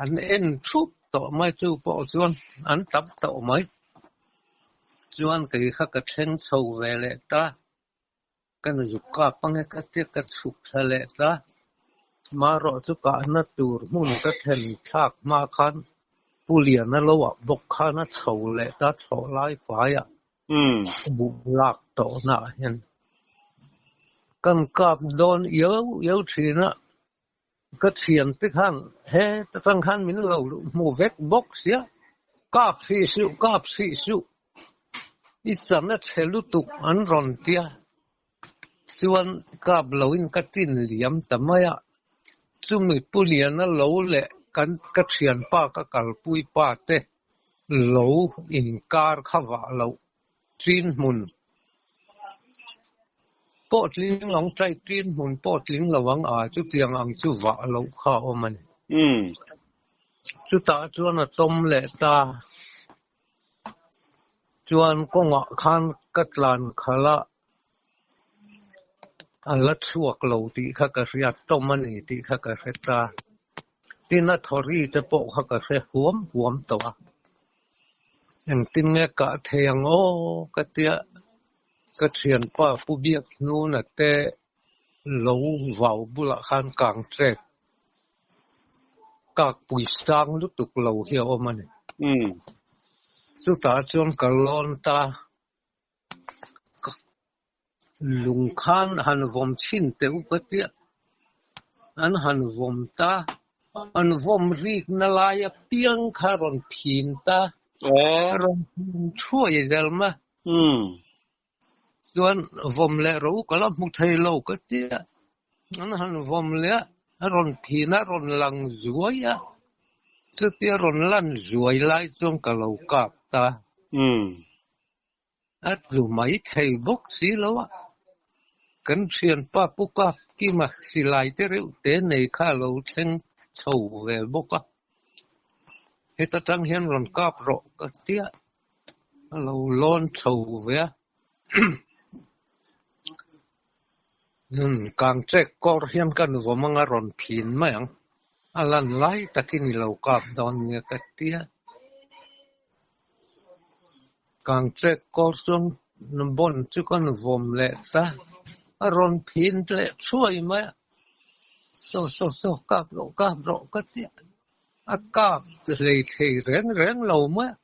An en thup tawh mai chu pawh chuan an tam tawh mai. Chuan kei kha ka thleng chho ve leh ta. Ka zuk kap ange ka tia ka chhuk thla leh ta. Marawh chu kahna tur hmun ka thlen thlak hma khan Pu Liana lo ah bawk khan a chho leh ta thlawh lai faiah buh lak tawhna ah hian kan kap dawn iau iau thin a. Ka thiante khan he ta tang khan min lo hmu vek bawk sia, kap hrih suh, kap hrih suh, i chan a chhe lutuk an rawn tia. Chuan kap loin ka tin liam ta mai a, chumi Pu Liana lo leh kan ka thianpa ka kalpui pa te lo inkar kha vah loh Chin hmun pawh tling lo ang, chai chin hmun pawh tling lo ang a, chutiang ang chu vah loh kha a awm a ni. Chutah chuan a tawm leh ta. Chuan kawngah khan ka tlan khalh a, a la chhuak lo tih kha ka hria, tawm a ni tih kha ka hre ta. Tin a thawri te pawh kha ka hre huam huam tawh a. Engtin nge kah thei ang aw ka tia ka thianpa Pu Biak Hnuna te lo vau bulah khan kang trek kak pui sang lutuk lo hi a awm a ni. Chutah chuan ka lawn ta. Lung khan han vawm chhin teh u ka tia. An han vawm ta. An vawm rikna lai apiang kha a rawn phin ta. A rawn phin thuai zel mai. Chuan vawm leh ro ka la hmu thei lo ka tia. An han vawm leh a, a rawn phin a, a rawn lang zuai a. Chutia rawn lan zuai lai chuan ka lo kap ta. A tlu mai thei bawk si lo a, kan thianpa Pu Kap Kima silai te reuh te nei kha a lo thleng chho ve bawk a, heta tang hian rawn kap rawh ka tia, a lo lawn chho ve a. Kang chek kawr hian kan vawm anga rawn phin mai ang, a lan lai takin i lo kap dawn nia ka tia. Kang trek kawr chuan bon chu kan vawm leh ta, a rawn phin leh thuai mai a, Saw saw saw kap rawh kap rawh ka ti a, a kap hlei thei reng reng lo mai a,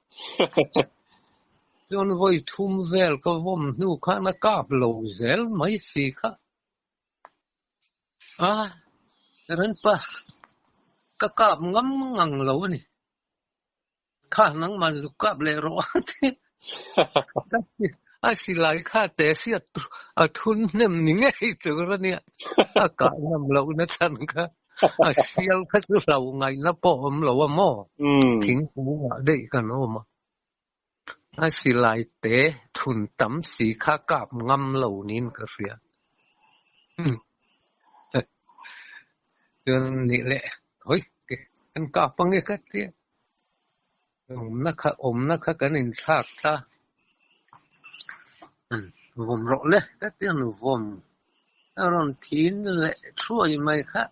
chuan vawi thum vel ka vawm hnu khan a kap lo zel mai si kha. A, Renpa, ka kap ngam ngang lo a ni. Kha nangmah zuk kap leh rawh a ti. A silai kha te hriat a thun hnem ni ngei tur a nia. A kah ngam lohna chhan kha a sial kha chu hlo ngaihna pawh awm lo a maw? Thingkungah daih kan awm a. A silai te thun tam si kha kap ngam lo niin ka hria. Chuan nih leh hawi kan kap ange ka tia. Awmna kha awmna kha kan inthlak ta. Vawm rawh le ka tia an vawm. A rawn phin leh thuai mai kha.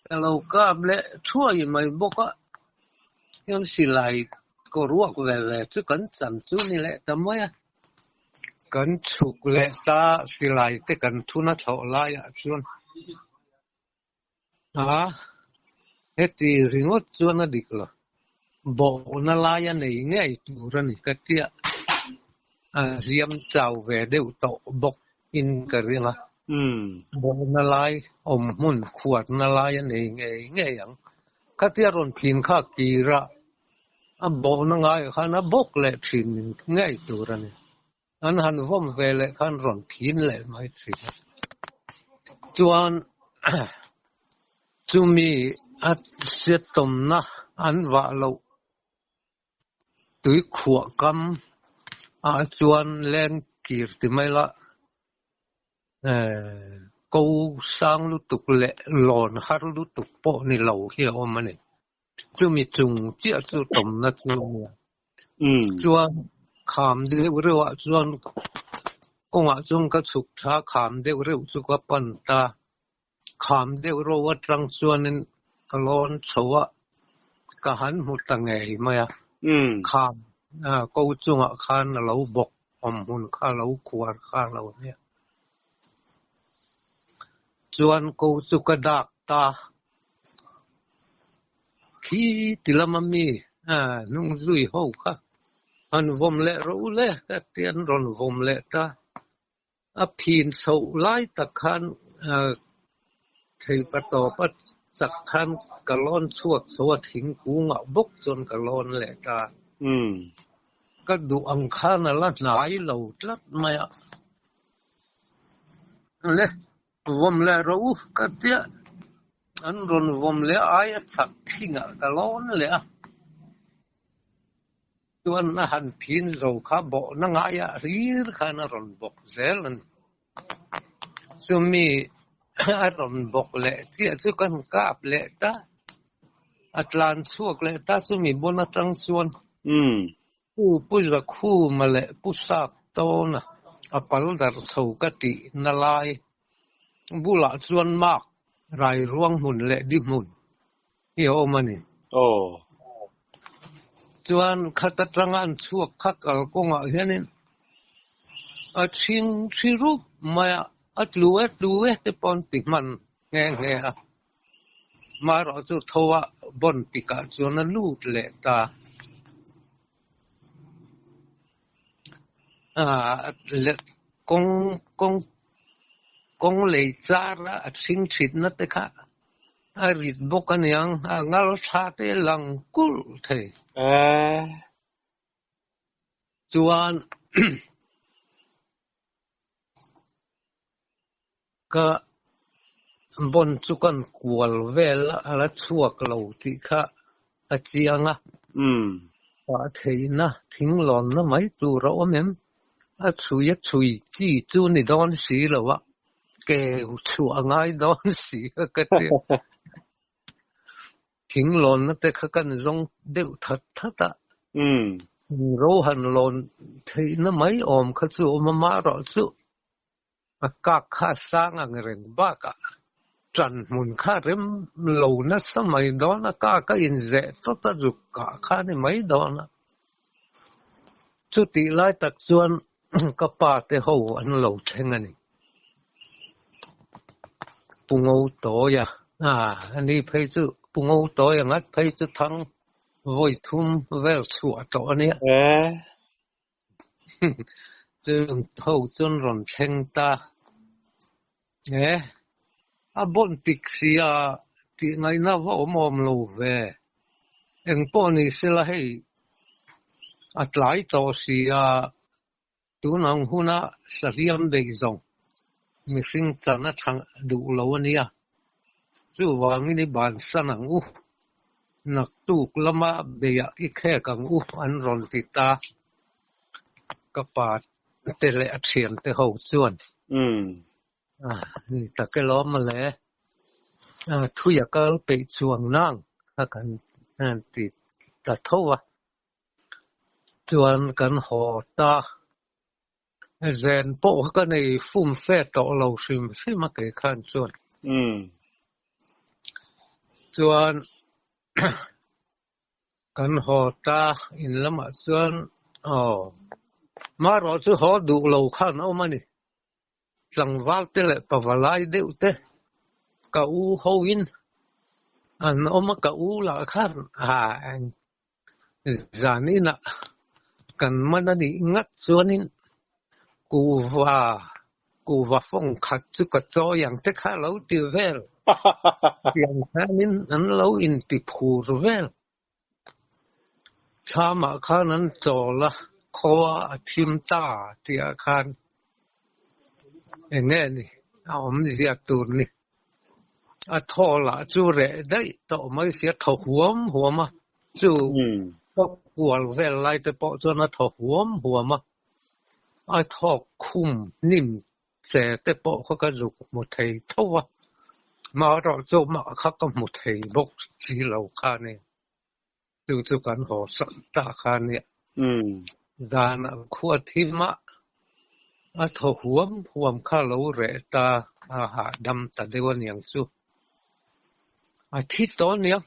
Ka lo kap leh thuai mai bawk a. Hian silai kaw ruak ve ve chu kan chan chu ni leh ta mai a. Kan chhuk leh ta silai te kan thun a thlawh laiah chuan a heti ringawt chuan a dik lo. Bawhna lai a nei ngei tur a ni ka tia. A hliam chau ve deuh tawh bawk in ka ring a. Bawhna lai awm hmun khuarna lai a nei ngei ngei ang. Khatia rawn phin kha kir a, a bawhna ngaiah khan a bawk leh thin ngei tur a ni. An han vawm ve leh khan rawn phin leh mai thin a. Chuan chumi a siatawmna an vah loh tuikhuah kam ah chuan leng kir ti mai la ko sang lutuk leh lawn har lutuk pawh ni lo hi a awm a ni. Chumi chung chiah chu tawmna chu a nia. Chuan kham deuh reuh ah chuan kawngah chuan ka chhuk thla kham deuh reuh chu ka pan ta. Kham deuh ro atang chuanin ka lawn chho a, ka han hmu ta ngei mai a. Kham ko chungah khan a lo bawk awm hmun kha a lo khuar kha a lo nia. Chuan ko chu ka dak ta. Khi ti lama mi hnung zui ho kha han vawm leh rawh u le ka ti an rawn vawm leh ta. A phin chhoh lai tak khan theipa tawp a chak khan ka lawn chhuak chho a, thingkungah bawk chuan ka lawn leh ta. Ka duh ang khan a la hnai lo tlat mai a. Le, vawm leh rawh u ka tia, an rawn vawm leh a aia chak thingah ka lawn leh a. Chuan a han phin zo kha bawhna ngaiah hlir khan a rawn bawk zel a ni. Chumi a rawn bawk leh chiah chu kan kap leh ta, a tlan chhuak leh ta chumi bun atang chuan Pu Pu Zakhuma leh Pu Sap Tawna a pal darh chho ka tih na lai bulah chuan mak rai ruang hmun leh di hmun hi a awm a ni. Chuan khat atanga an chhuak kha kalkawngah hianin a chhing thi rup mai a, a tlu e tlu e te pawh an ti hman nghe nghe a. Marawh chu tho a bawn tikah chuan a lut leh ta. Kawng kawng kawng lei char a a chhing thitna te kha a rit bawk aniang a ngal thla te lang kulh thei. Chuan ka bawn chu kan kual vel a a la chhuak lo tih kha a chiang a. Pah theihna thinglawnna mai tur a awm em? A chhui a chhui chi chu ni dawn si lo a, keu chhuah a ngai dawn si a ka ti. Thinglawnna te kha kan zawng deuh that that a. Ro han lawn theihna mai awm kha chu awm a, marawh chu A kak kha a sang ang reng bakah ṭan hmun kha rem lo nasa mai dawn a, kak a inzeh tawt a zuk kah kha a ni mai dawn a. Chutih lai tak chuan ka pa te ho an lo thleng a ni. Pu Ngotawia, ani phei chu Pu Ngotawia ngat phei chu thang vawi thum vel chhuah tawh a nia. Chung ho chuan rawn thleng ta e, a bawn tik si a tih ngaihna va awm awm lo ve. Engpawh ni sela hei a tlai tawh si a, tun ang huna sahliam beih zawng mihring chan a tha duh lo a nia. Chuvangin i bansan ang u, naktuk lama beiah i khek ang u an rawn ti ta. Ka pa te leh a thiante ho chuan ni tak e lawm mawle. Thui a kal peih chuang nang kha kan ti ta tho a. Chuan kan haw ta. Zen pawh kha ka nei fum fe tawh lo hrim hrim a kei khan chuan. Chuan kan haw ta in lamah chuan aw marawh chu haw duh lo khan a awm a ni. Tlangval te leh pavalai deuh te ka u ho in an awm a ka u lah khan zan inah kan man a nih ngat chuanin kuhva kuhva fawng khat chu ka chawi ang te kha lo ti vel tiang khanin an lo inti phur vel. Thlamah khan an chawl a, khawa a thim ta tihah khan eng nge ni a awmzia tur ni. A thaw lah chu reh daih tawh mai sia, thaw huam huam a, chu ka kual vel lai te pawh chuan a thaw huam huam a, a thawk khum hnim che te pawh kha ka zuk hmu thei tho a, marawh chu mah kha ka hmu thei bawk si lo kha a ni. Chu chu kan haw sak ta kha a nia. Zanah khua thim a, a thaw huam huam kha lo reh ta a hahdam ta deuh a niang chu. A thi tawh a niang.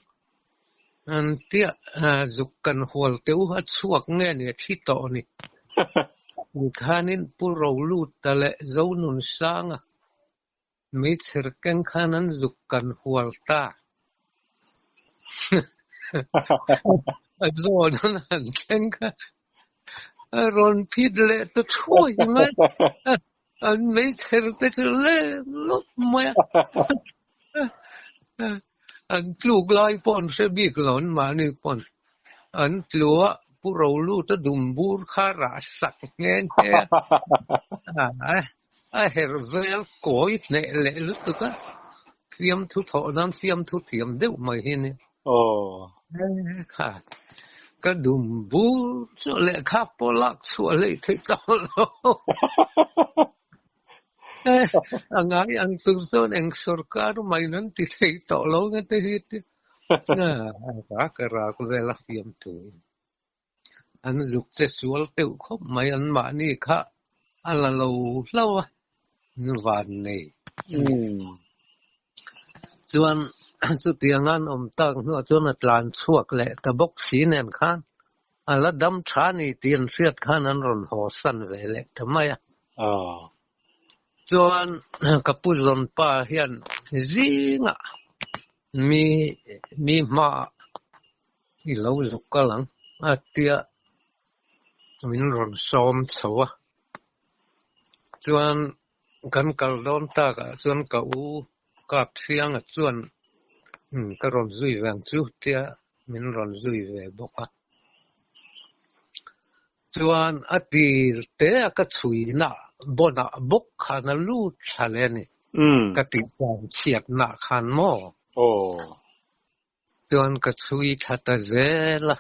An tia zuk kan hual teh u a chhuak nge ni a thi tawh a ni. Tikhanin Pu Roluta leh Zonunsanga Meichher keng khan an zuk kan hual ta. A zawn an han thleng kha a rawn phit leh ta thuai mai. An meichher te chu leng lawp mai a. An tluk lai pawh an hre bik lo an mahni pawn. An tlu a, Pu Roluta dum bur kha rah sak nghe nghe a. A herh vel kawi hneh leh lutuk a, fiamthu thawh nan fiamthu thiam deuh mai hi nia. Kha ka dum bur chu lehkha pawh lak chhuah hleih theih tawh lo. A ngai ang tur chuan eng sorkar mai nan ti thei tawh lo nge te hi tia. A ka rak vel a fiamthu in. An zuk che sual deuh khawp mai an mahni kha a la lo hlauh a, an van nei. Chuan chutiang an awm tak hnuah chuan a tlan chhuak leh ta bawk si nen khan a la dam tha ni tih an hriat khan an rawn haw san ve leh ta mai a. Chuan ka pu zawn pa hian zingah mi mi hmaah i lo zuk kal ang a tia min rawn sawm chho a. Chuan kan kal dawn takah chuan ka u Kapthianga chuan ka rawn zui ve ang chu tia min rawn zui ve bawk a. Chuan a tir te a ka chhuina bawnah bawk khan a lut thla leh a ni. Ka tih dan chhiatnah khan maw? Chuan ka chhui thla ta zel a,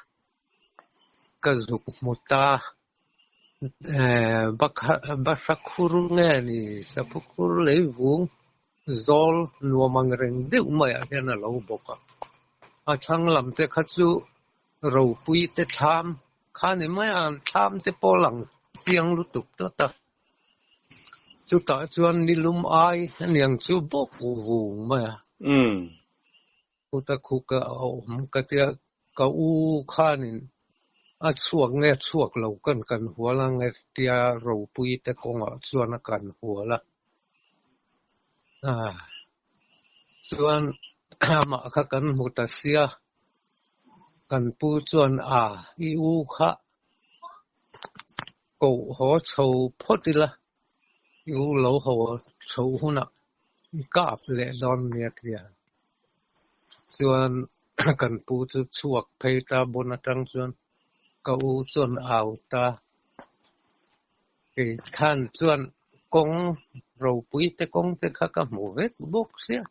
ka zuk hmu ta. Bahra khur nge ni Saphu khur leivung zawl nuam ang reng deuh maiah hian a lo bawk a. A thlang lam te kha chu ropui te thlam kha ni mai a, thlam te pawh lang chiang lutuk tlat a. Chutah chuan nilum ai aniang chu bawk vung mai a. Khuta khuka a awm ka tia ka u khanin a chhuak nge chhuak lo kan kan hual ang e tia ropui te kawngah chuan a kan hual a. Chuan amah kha kan hmu ta sia, kan pu chuan a i u kha koh haw chho phawt ila, i u lo haw chho hunah i kap leh dawn nia tia. Chuan kan pu chu chhuak phei ta bun atang chuan ka u chuan au ta. Kei khan chuan kawng ropui te kawng te kha ka hmu vek bawk sia.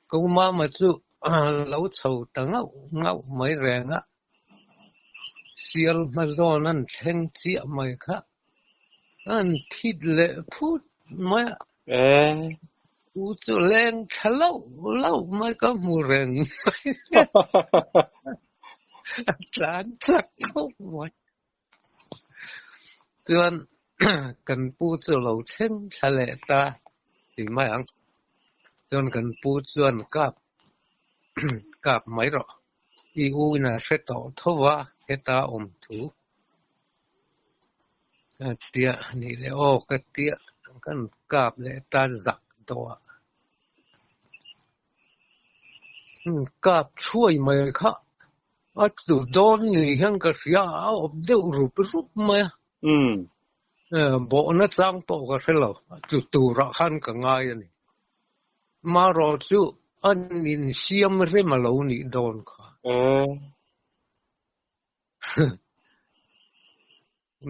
Ka u mama chu lo chho ta ngauh ngauh mai reng a. Sial hma zawn an thleng chiah mai kha an thit leh phut mai a. Pu chu leng tha lauh lauh mai ka hmu reng mai. A tlan chak khawp mai. Chuan kan pu chu lo thleng thla leh ta ti mai ang. Chuan kan pu chuan kap kap mai rawh. I u in a hre tawh tho va heta awm thu. Ka tia nih leh aw ka tia kan kap leh ta zak tawh a. Kap thuai mai kha a tlu dawn ni hian ka hria a awp deuh rup rup mai a. Bawhna chang pawh ka hre lo a tlu turah khan ka ngai a ni. Marawh chu an insiam rem a lo nih dawn kha.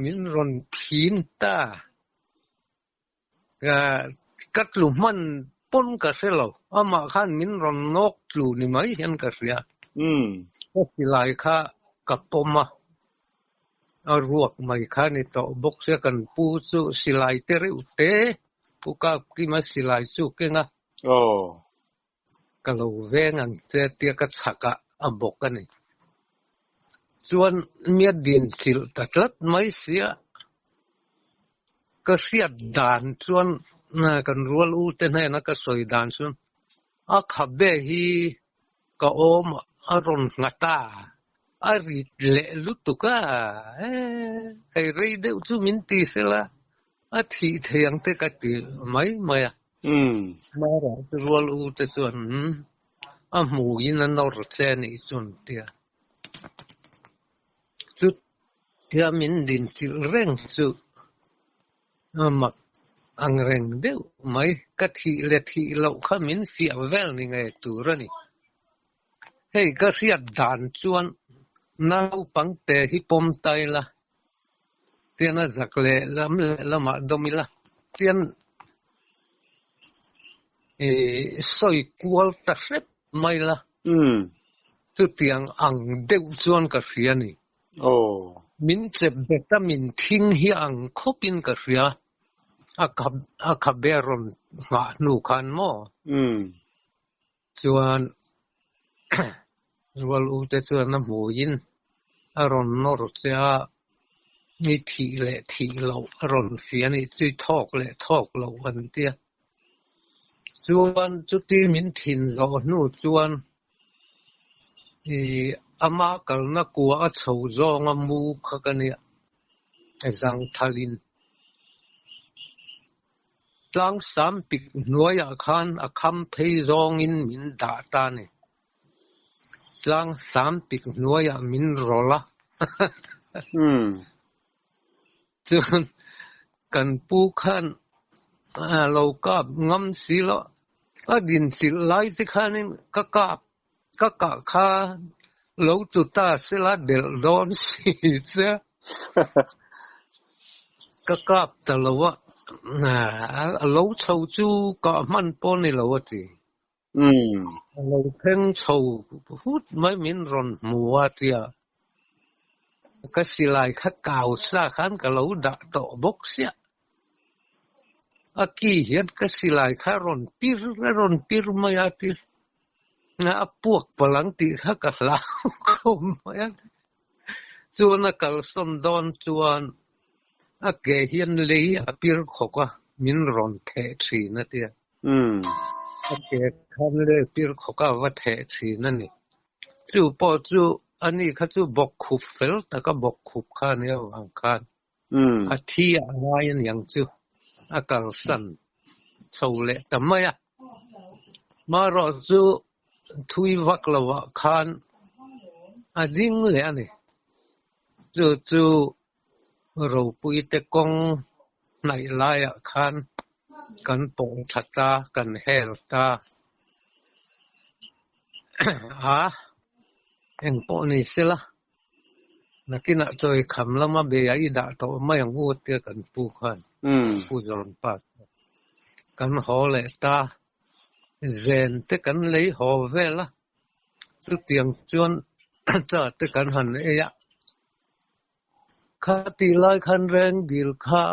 Min rawn phin ta. Ka tlu hman pawn ka hre lo. Amah khan min rawn nawk tlu ni mai hian ka hria. Ka silai kha ka pawm a, a ruak mai kha ni tawh bawk sia kan pu chu silai te reuh te pu kap kima silai chu keng a. Ka lo veng ang che tia ka chhak a, a bawk a ni. Chuan mia din chilh ta tlat mai sia. Ka hriat dan chuan kan rual u te hnena ka sawi dan chuan a khabe hi ka awm a rawn nghat a, a rit leh lutuk a, hei rei deuh chu min ti sela a thih thei ang te ka ti mai mai a. Mara chu rual u te chuan a hmuin a nawr che a nih chuan tia. Chu tia min din chilh reng chu a mak ang reng deuh mai. Ka thih leh thih loh kha min fiah vel ni ngei tur a ni. Hei ka hriat dan chuan naupang te hi pawm ta ila, tian a zak leh lam leh lamah dawm ila, tian sawi kual ta hrep mai la. Chutiang ang deuh chuan ka hria ni. Min chep bet a min thing hi ang khawpin ka hria. A a khabe rawn nghah hnu khan maw? Chuan rual u te chuan a hmuiin a rawn nawr che a, ni thih leh thih loh a rawn fiah a nih chu i thawk leh thawk loh an tia. Chuan chuti min thin zawh hnu chuan i ama kalna kua a chho zawnga mu kha ka nia, zangthalin. Tlang sam pik hnuaiah khan a kham phei zawngin min dah ta a ni. Tlang sam pik hnuaiah min rawlh a. Chuan kan pu khan a lo kap ngam si lo. A dinchilh lai te khanin ka kap ka kah kha lo tu ta sela delh dawn si che. Ka kap ta lo a, a lo chho chu kah hman pawh ni lo a ti. A lo thleng chho hut mai min rawn hmu a tia. Ka silai kha kau sa khan ka lo dah tawh bawk sia. A ki hian ka silai kha rawn pir a rawn pir mai a ti. A puak palh ang tih kha ka hlau khawp mai a. Chuan a kalsawn dawn chuan a ke hian lei a pir khawk a, min rawn theh thin a tia. A ke khan lei a pir khawk a, a va theh thin a ni. Chu pawh chu ani kha chu bawk khup fel taka bawk khup kha a nia vang khan a thi a ngai a niang chu a kalsan chho leh ta mai a. Marawh chu thui vak lovah khan a ding leh a ni. Chu chu Ropuite kawng hnaih laiah khan kan pawng tha ta, kan hel ta a, eng pawh ni sela, nakinah chawi kham lama beia i dah tawh mai ang u tia kan pu khan Pu Zawnpa chuan kan haw leh ta, zen te kan lei haw vel a, chutiang chuan cha te kan han ei a, khati lai khan reng dil kha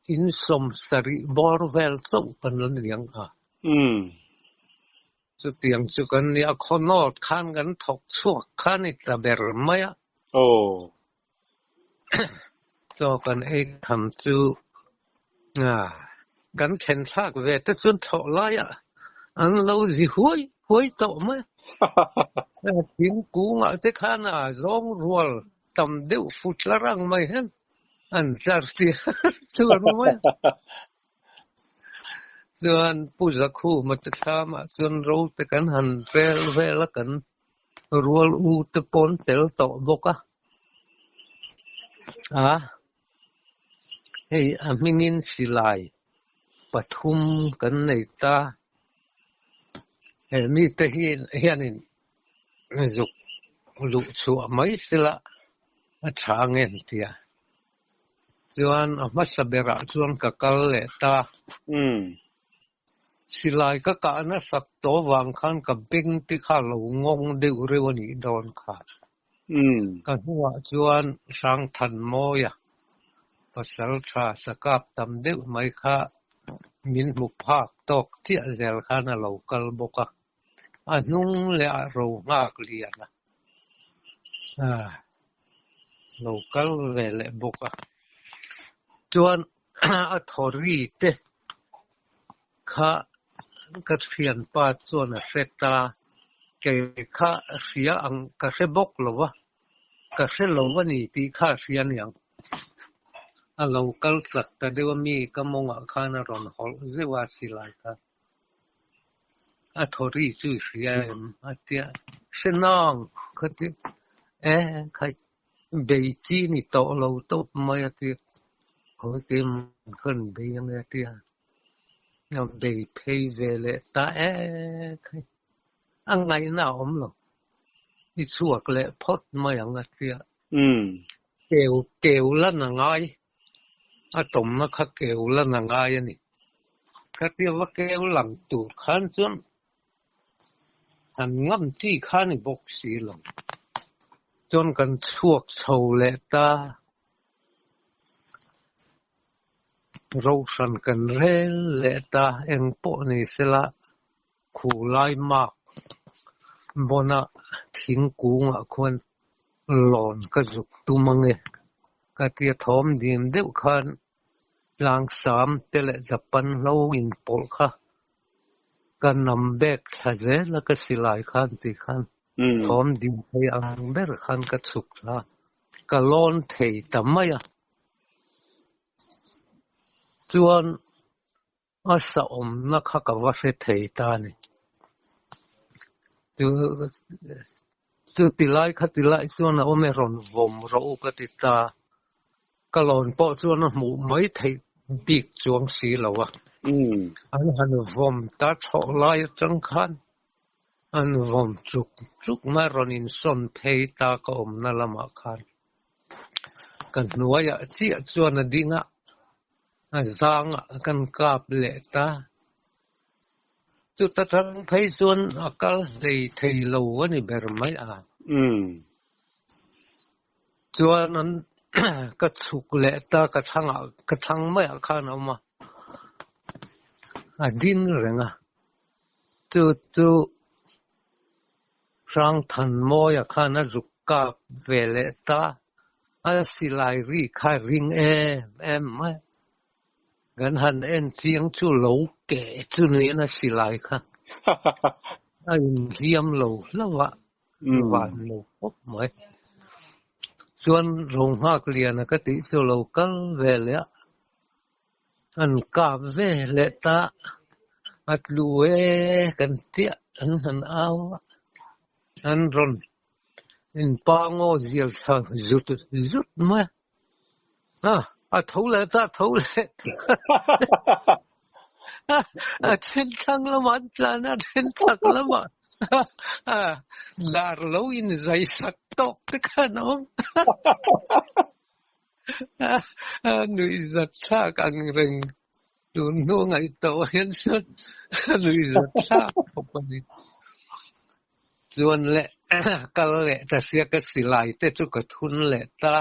In 70 bawr vel chauh kan la ni ang a. Chutiang chu kan nia, a khaw nawt khan kan thawk chhuak kha ni ta ber mai a. Chaw kan ei tham chu kan thlen thlak ve te chuan thlawh laiah an lo zi huai huai tawh mai a. Thingkungah te khan a zawng rual tam deuh fut la rang mai hian an tlar tir chuan mai a. Chuan Pu Zakhuma te thlamah chuan ro te kan han rel vel a, kan rual u te pawn tel tawh bawk a. A, hei a hmingin silai pathum kan nei ta. He mite hi hianin zuk luh chhuah mai sela a tha ngen tia. Chuan a hmasa berah chuan ka kal leh ta. Silai ka kah nasat tawh vang khan ka beng te kha lo ngawng deuh reuh a nih dawn kha. Ka hnuah chuan Hrangthanmawia pasal tha sakap tam deuh mai kha min hmu phak tawk chiah zel khan a lo kal bawk a. A hnung leh ah ro nghak lian a lo kal ve leh bawk a. Chuan a thaw ri te kha ka thianpa chuan a hre ta, kei kha hria ang ka hre bawk lo va, ka hre lo a ni tih kha a hria aniang. A lo kal chak ta deuh a mi ka mawngah khan a rawn hawlh zeuh a silai kha. A thaw ri chu i hria em? A tia, hre nang ka ti, e khai bei chi ni tawh lo tawp mai a ti, khawi keimah khan bei ange a tia, a bei phei ve leh ta e khai, a ngaihna a awm lo, i chhuak leh phawt mai ang a tia, keu keu lan a ngai, a tawmna kha keu lan a ngai a ni. Khatia va keu lang tur khan chuan han ngam chi kha ni bawk si lo. Chuan kan chhuak chho leh ta. Rohran kan rel leh ta, eng pawh ni sela khu lai mak bawna thingkungah khuan lawn ka zuk tum ange. Khatia thawm dim deuh khan Tlangsam te leh Japan hlo inpawlh kha ka nam bek thla zel a, ka silai khan tih khan thawm ding thei ang ber khan ka chhuk thla, ka lawn thei ta mai a. Chuan a sahawmna kha ka va hre thei ta a ni. Chu chu tilai kha tilai chuan a awm e rawn vawm rawh u ka ti ta. Ka lawn pawh chuan a hmuh mai theih bik chuang si lo a. An han vawm ta thawh lai atang khan an vawm chuk chuk mai rawn insawn phei ta ka awmna lamah khan. Ka hnuaiah chiah chuan a ding a, a zangah kan kap leh ta. Chuta tang phei chuan a kal hlei thei lo a ni ber mai a. Chuan an ka chhuk leh ta ka thlang ah ka thlang maiah khan a awm a, a ding reng a. Chu chu Hrangthanmawia khan a zuk kap ve leh ta, a silai ri kha ring em em mai. Kan han en chiang chu lo keh chu niin a silai kha a inhliam lo hlauh a. Van lo khawp mai. Chuan Ronghak Liana ka tih chu lo kal ve leh a, an kap ve leh ta, a tlu e kan chiah an han au a, an rawn inpangaw zial thla zut zut mai a, a tho leh ta, a tho leh ta. A then thlang lamah an tlan a, a then chak lamah dar lo inzai sak tawk te khan a awm. A nuihzat thlak ang reng tun hnu ngaihtuah hian chuan a nuihzat thlak khawp a ni. Chuan leh kal leh ta sia ka silai te chu ka thun leh ta.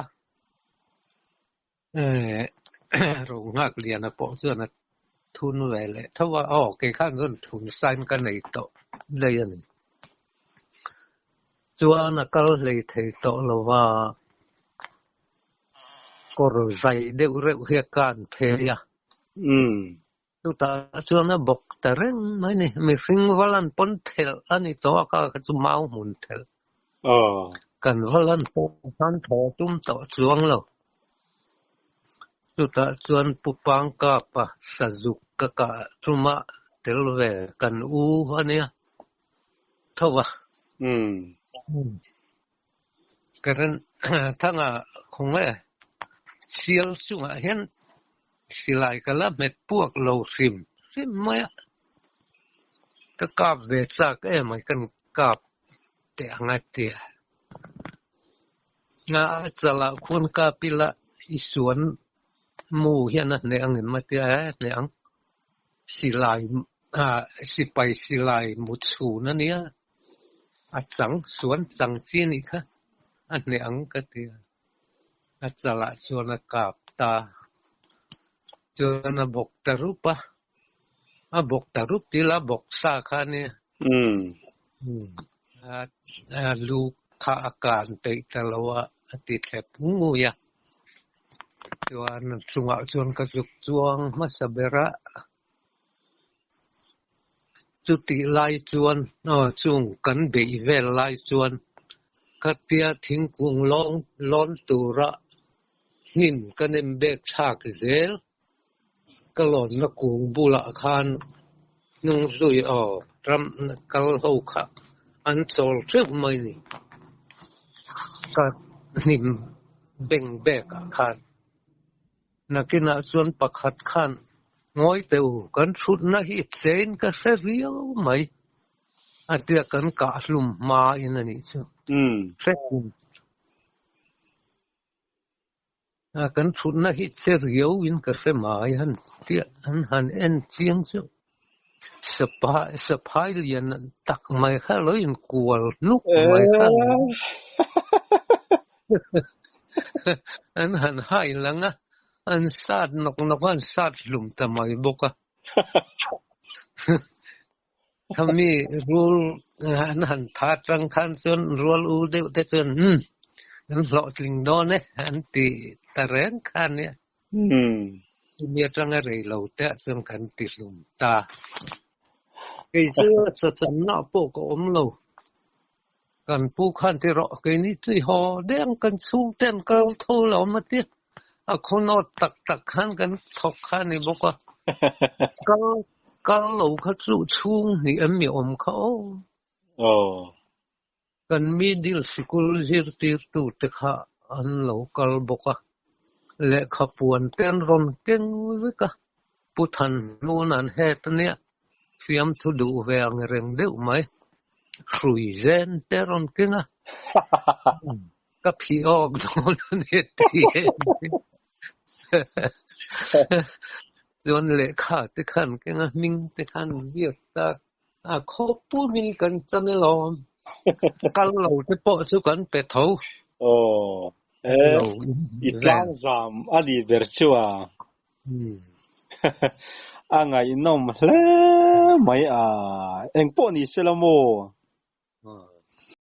Ro nghak liana pawh chuan a. Thun ve leh tho a, aw kei khan chuan thun sain ka nei tawh daih a ni. Chuan a kal hlei thei tawh lo va, kawr zai deuh reuh hi a kan phei a. Chutah chuan a bawk ta reng mai ni. Mihring va lan pawn thelh a ni tawh a, kha kha chu mau hmun thelh. Kan va lan pawh khan thaw tum tawh chuang lo. Chutah chuan Pu Pangkapa sazuk ka kah ṭuma tel ve kan u a nia tho a. Karen Thanga khawng e, sial chungah hian silai ka la hmet puak lo hrim hrim mai a, ka kap ve chak em ai kan kap teh ang a tia. Nga a chalah khuan kap ila i suan mu hian a hneh ang em a tia, e hneh ang. Silai sipai silai mu chhun a nia, a chang suan chang chi a nih kha a hneh ang ka ti a. A chalah chuan a kap ta. Chuan a bawk ta rup a, a bawk ta rup tih ila a bawk sa kha a nia. A lu kha a kan peih ta lo a, a ti thlep ngui a. Chuan a chungah chuan ka zuk chuang hmasa ber a. Chutih lai chuan aw chung kan beih vel lai chuan khatia thingkung lawng lawn tura hnim ka nem bek thlak zel. Ka lawnna kung bulah khan hnung zui aw ram kal ho kha an chawl teuh mai ni. Ka hnim beng bek ah khan nakinah chuan pakhat khan ngawi teh u kan thutna hi chein ka hre riau mai a tia kan kah hlum hma in a nih chu. Hre Kan thutna hi che riau in ka hre mai han tia an han en chiang chu saphai lian tak mai kha lo in kual hnuk mai kha an han hai lang a, an sat nawk nawk a, an sat hlum ta mai bawk a. Khami rul an han tha tang khan chuan rual u deuh te chuan umm an hlawhtling dawn e an ti ta reng kha nia. Chumi atanga rei lo te ah chuan kan ti hlum ta. Kei chu sachanna pawh ka awm lo. Kan pu khan ti rawh keini chu i haw deng kan chhung te an kal tho lo awm a tia. A khawnawt tak tak khan kan thawk kha a ni bawk a. Kal kal lo kha chu chhung hnih em mi awm kha aw. Aw. Kan middle sikul zirtirtu te kha an lo kal bawk a. Lehkha puan te an rawn keng vek a. Pu Thanhnun an het a nia. Fiamthu duh ve ang reng deuh mai. Hrui zen te a rawn keng a. Ka phih awk dawn a ni ti chuan lehkha te khan keng a hming te khan ziak ta a khawpum in kan chan alawm kal lo te pawh chu kan pe tho. Aw e i tlangzam a nih ber chu a a ngaihnawm hle mai a engpawh ni se la maw.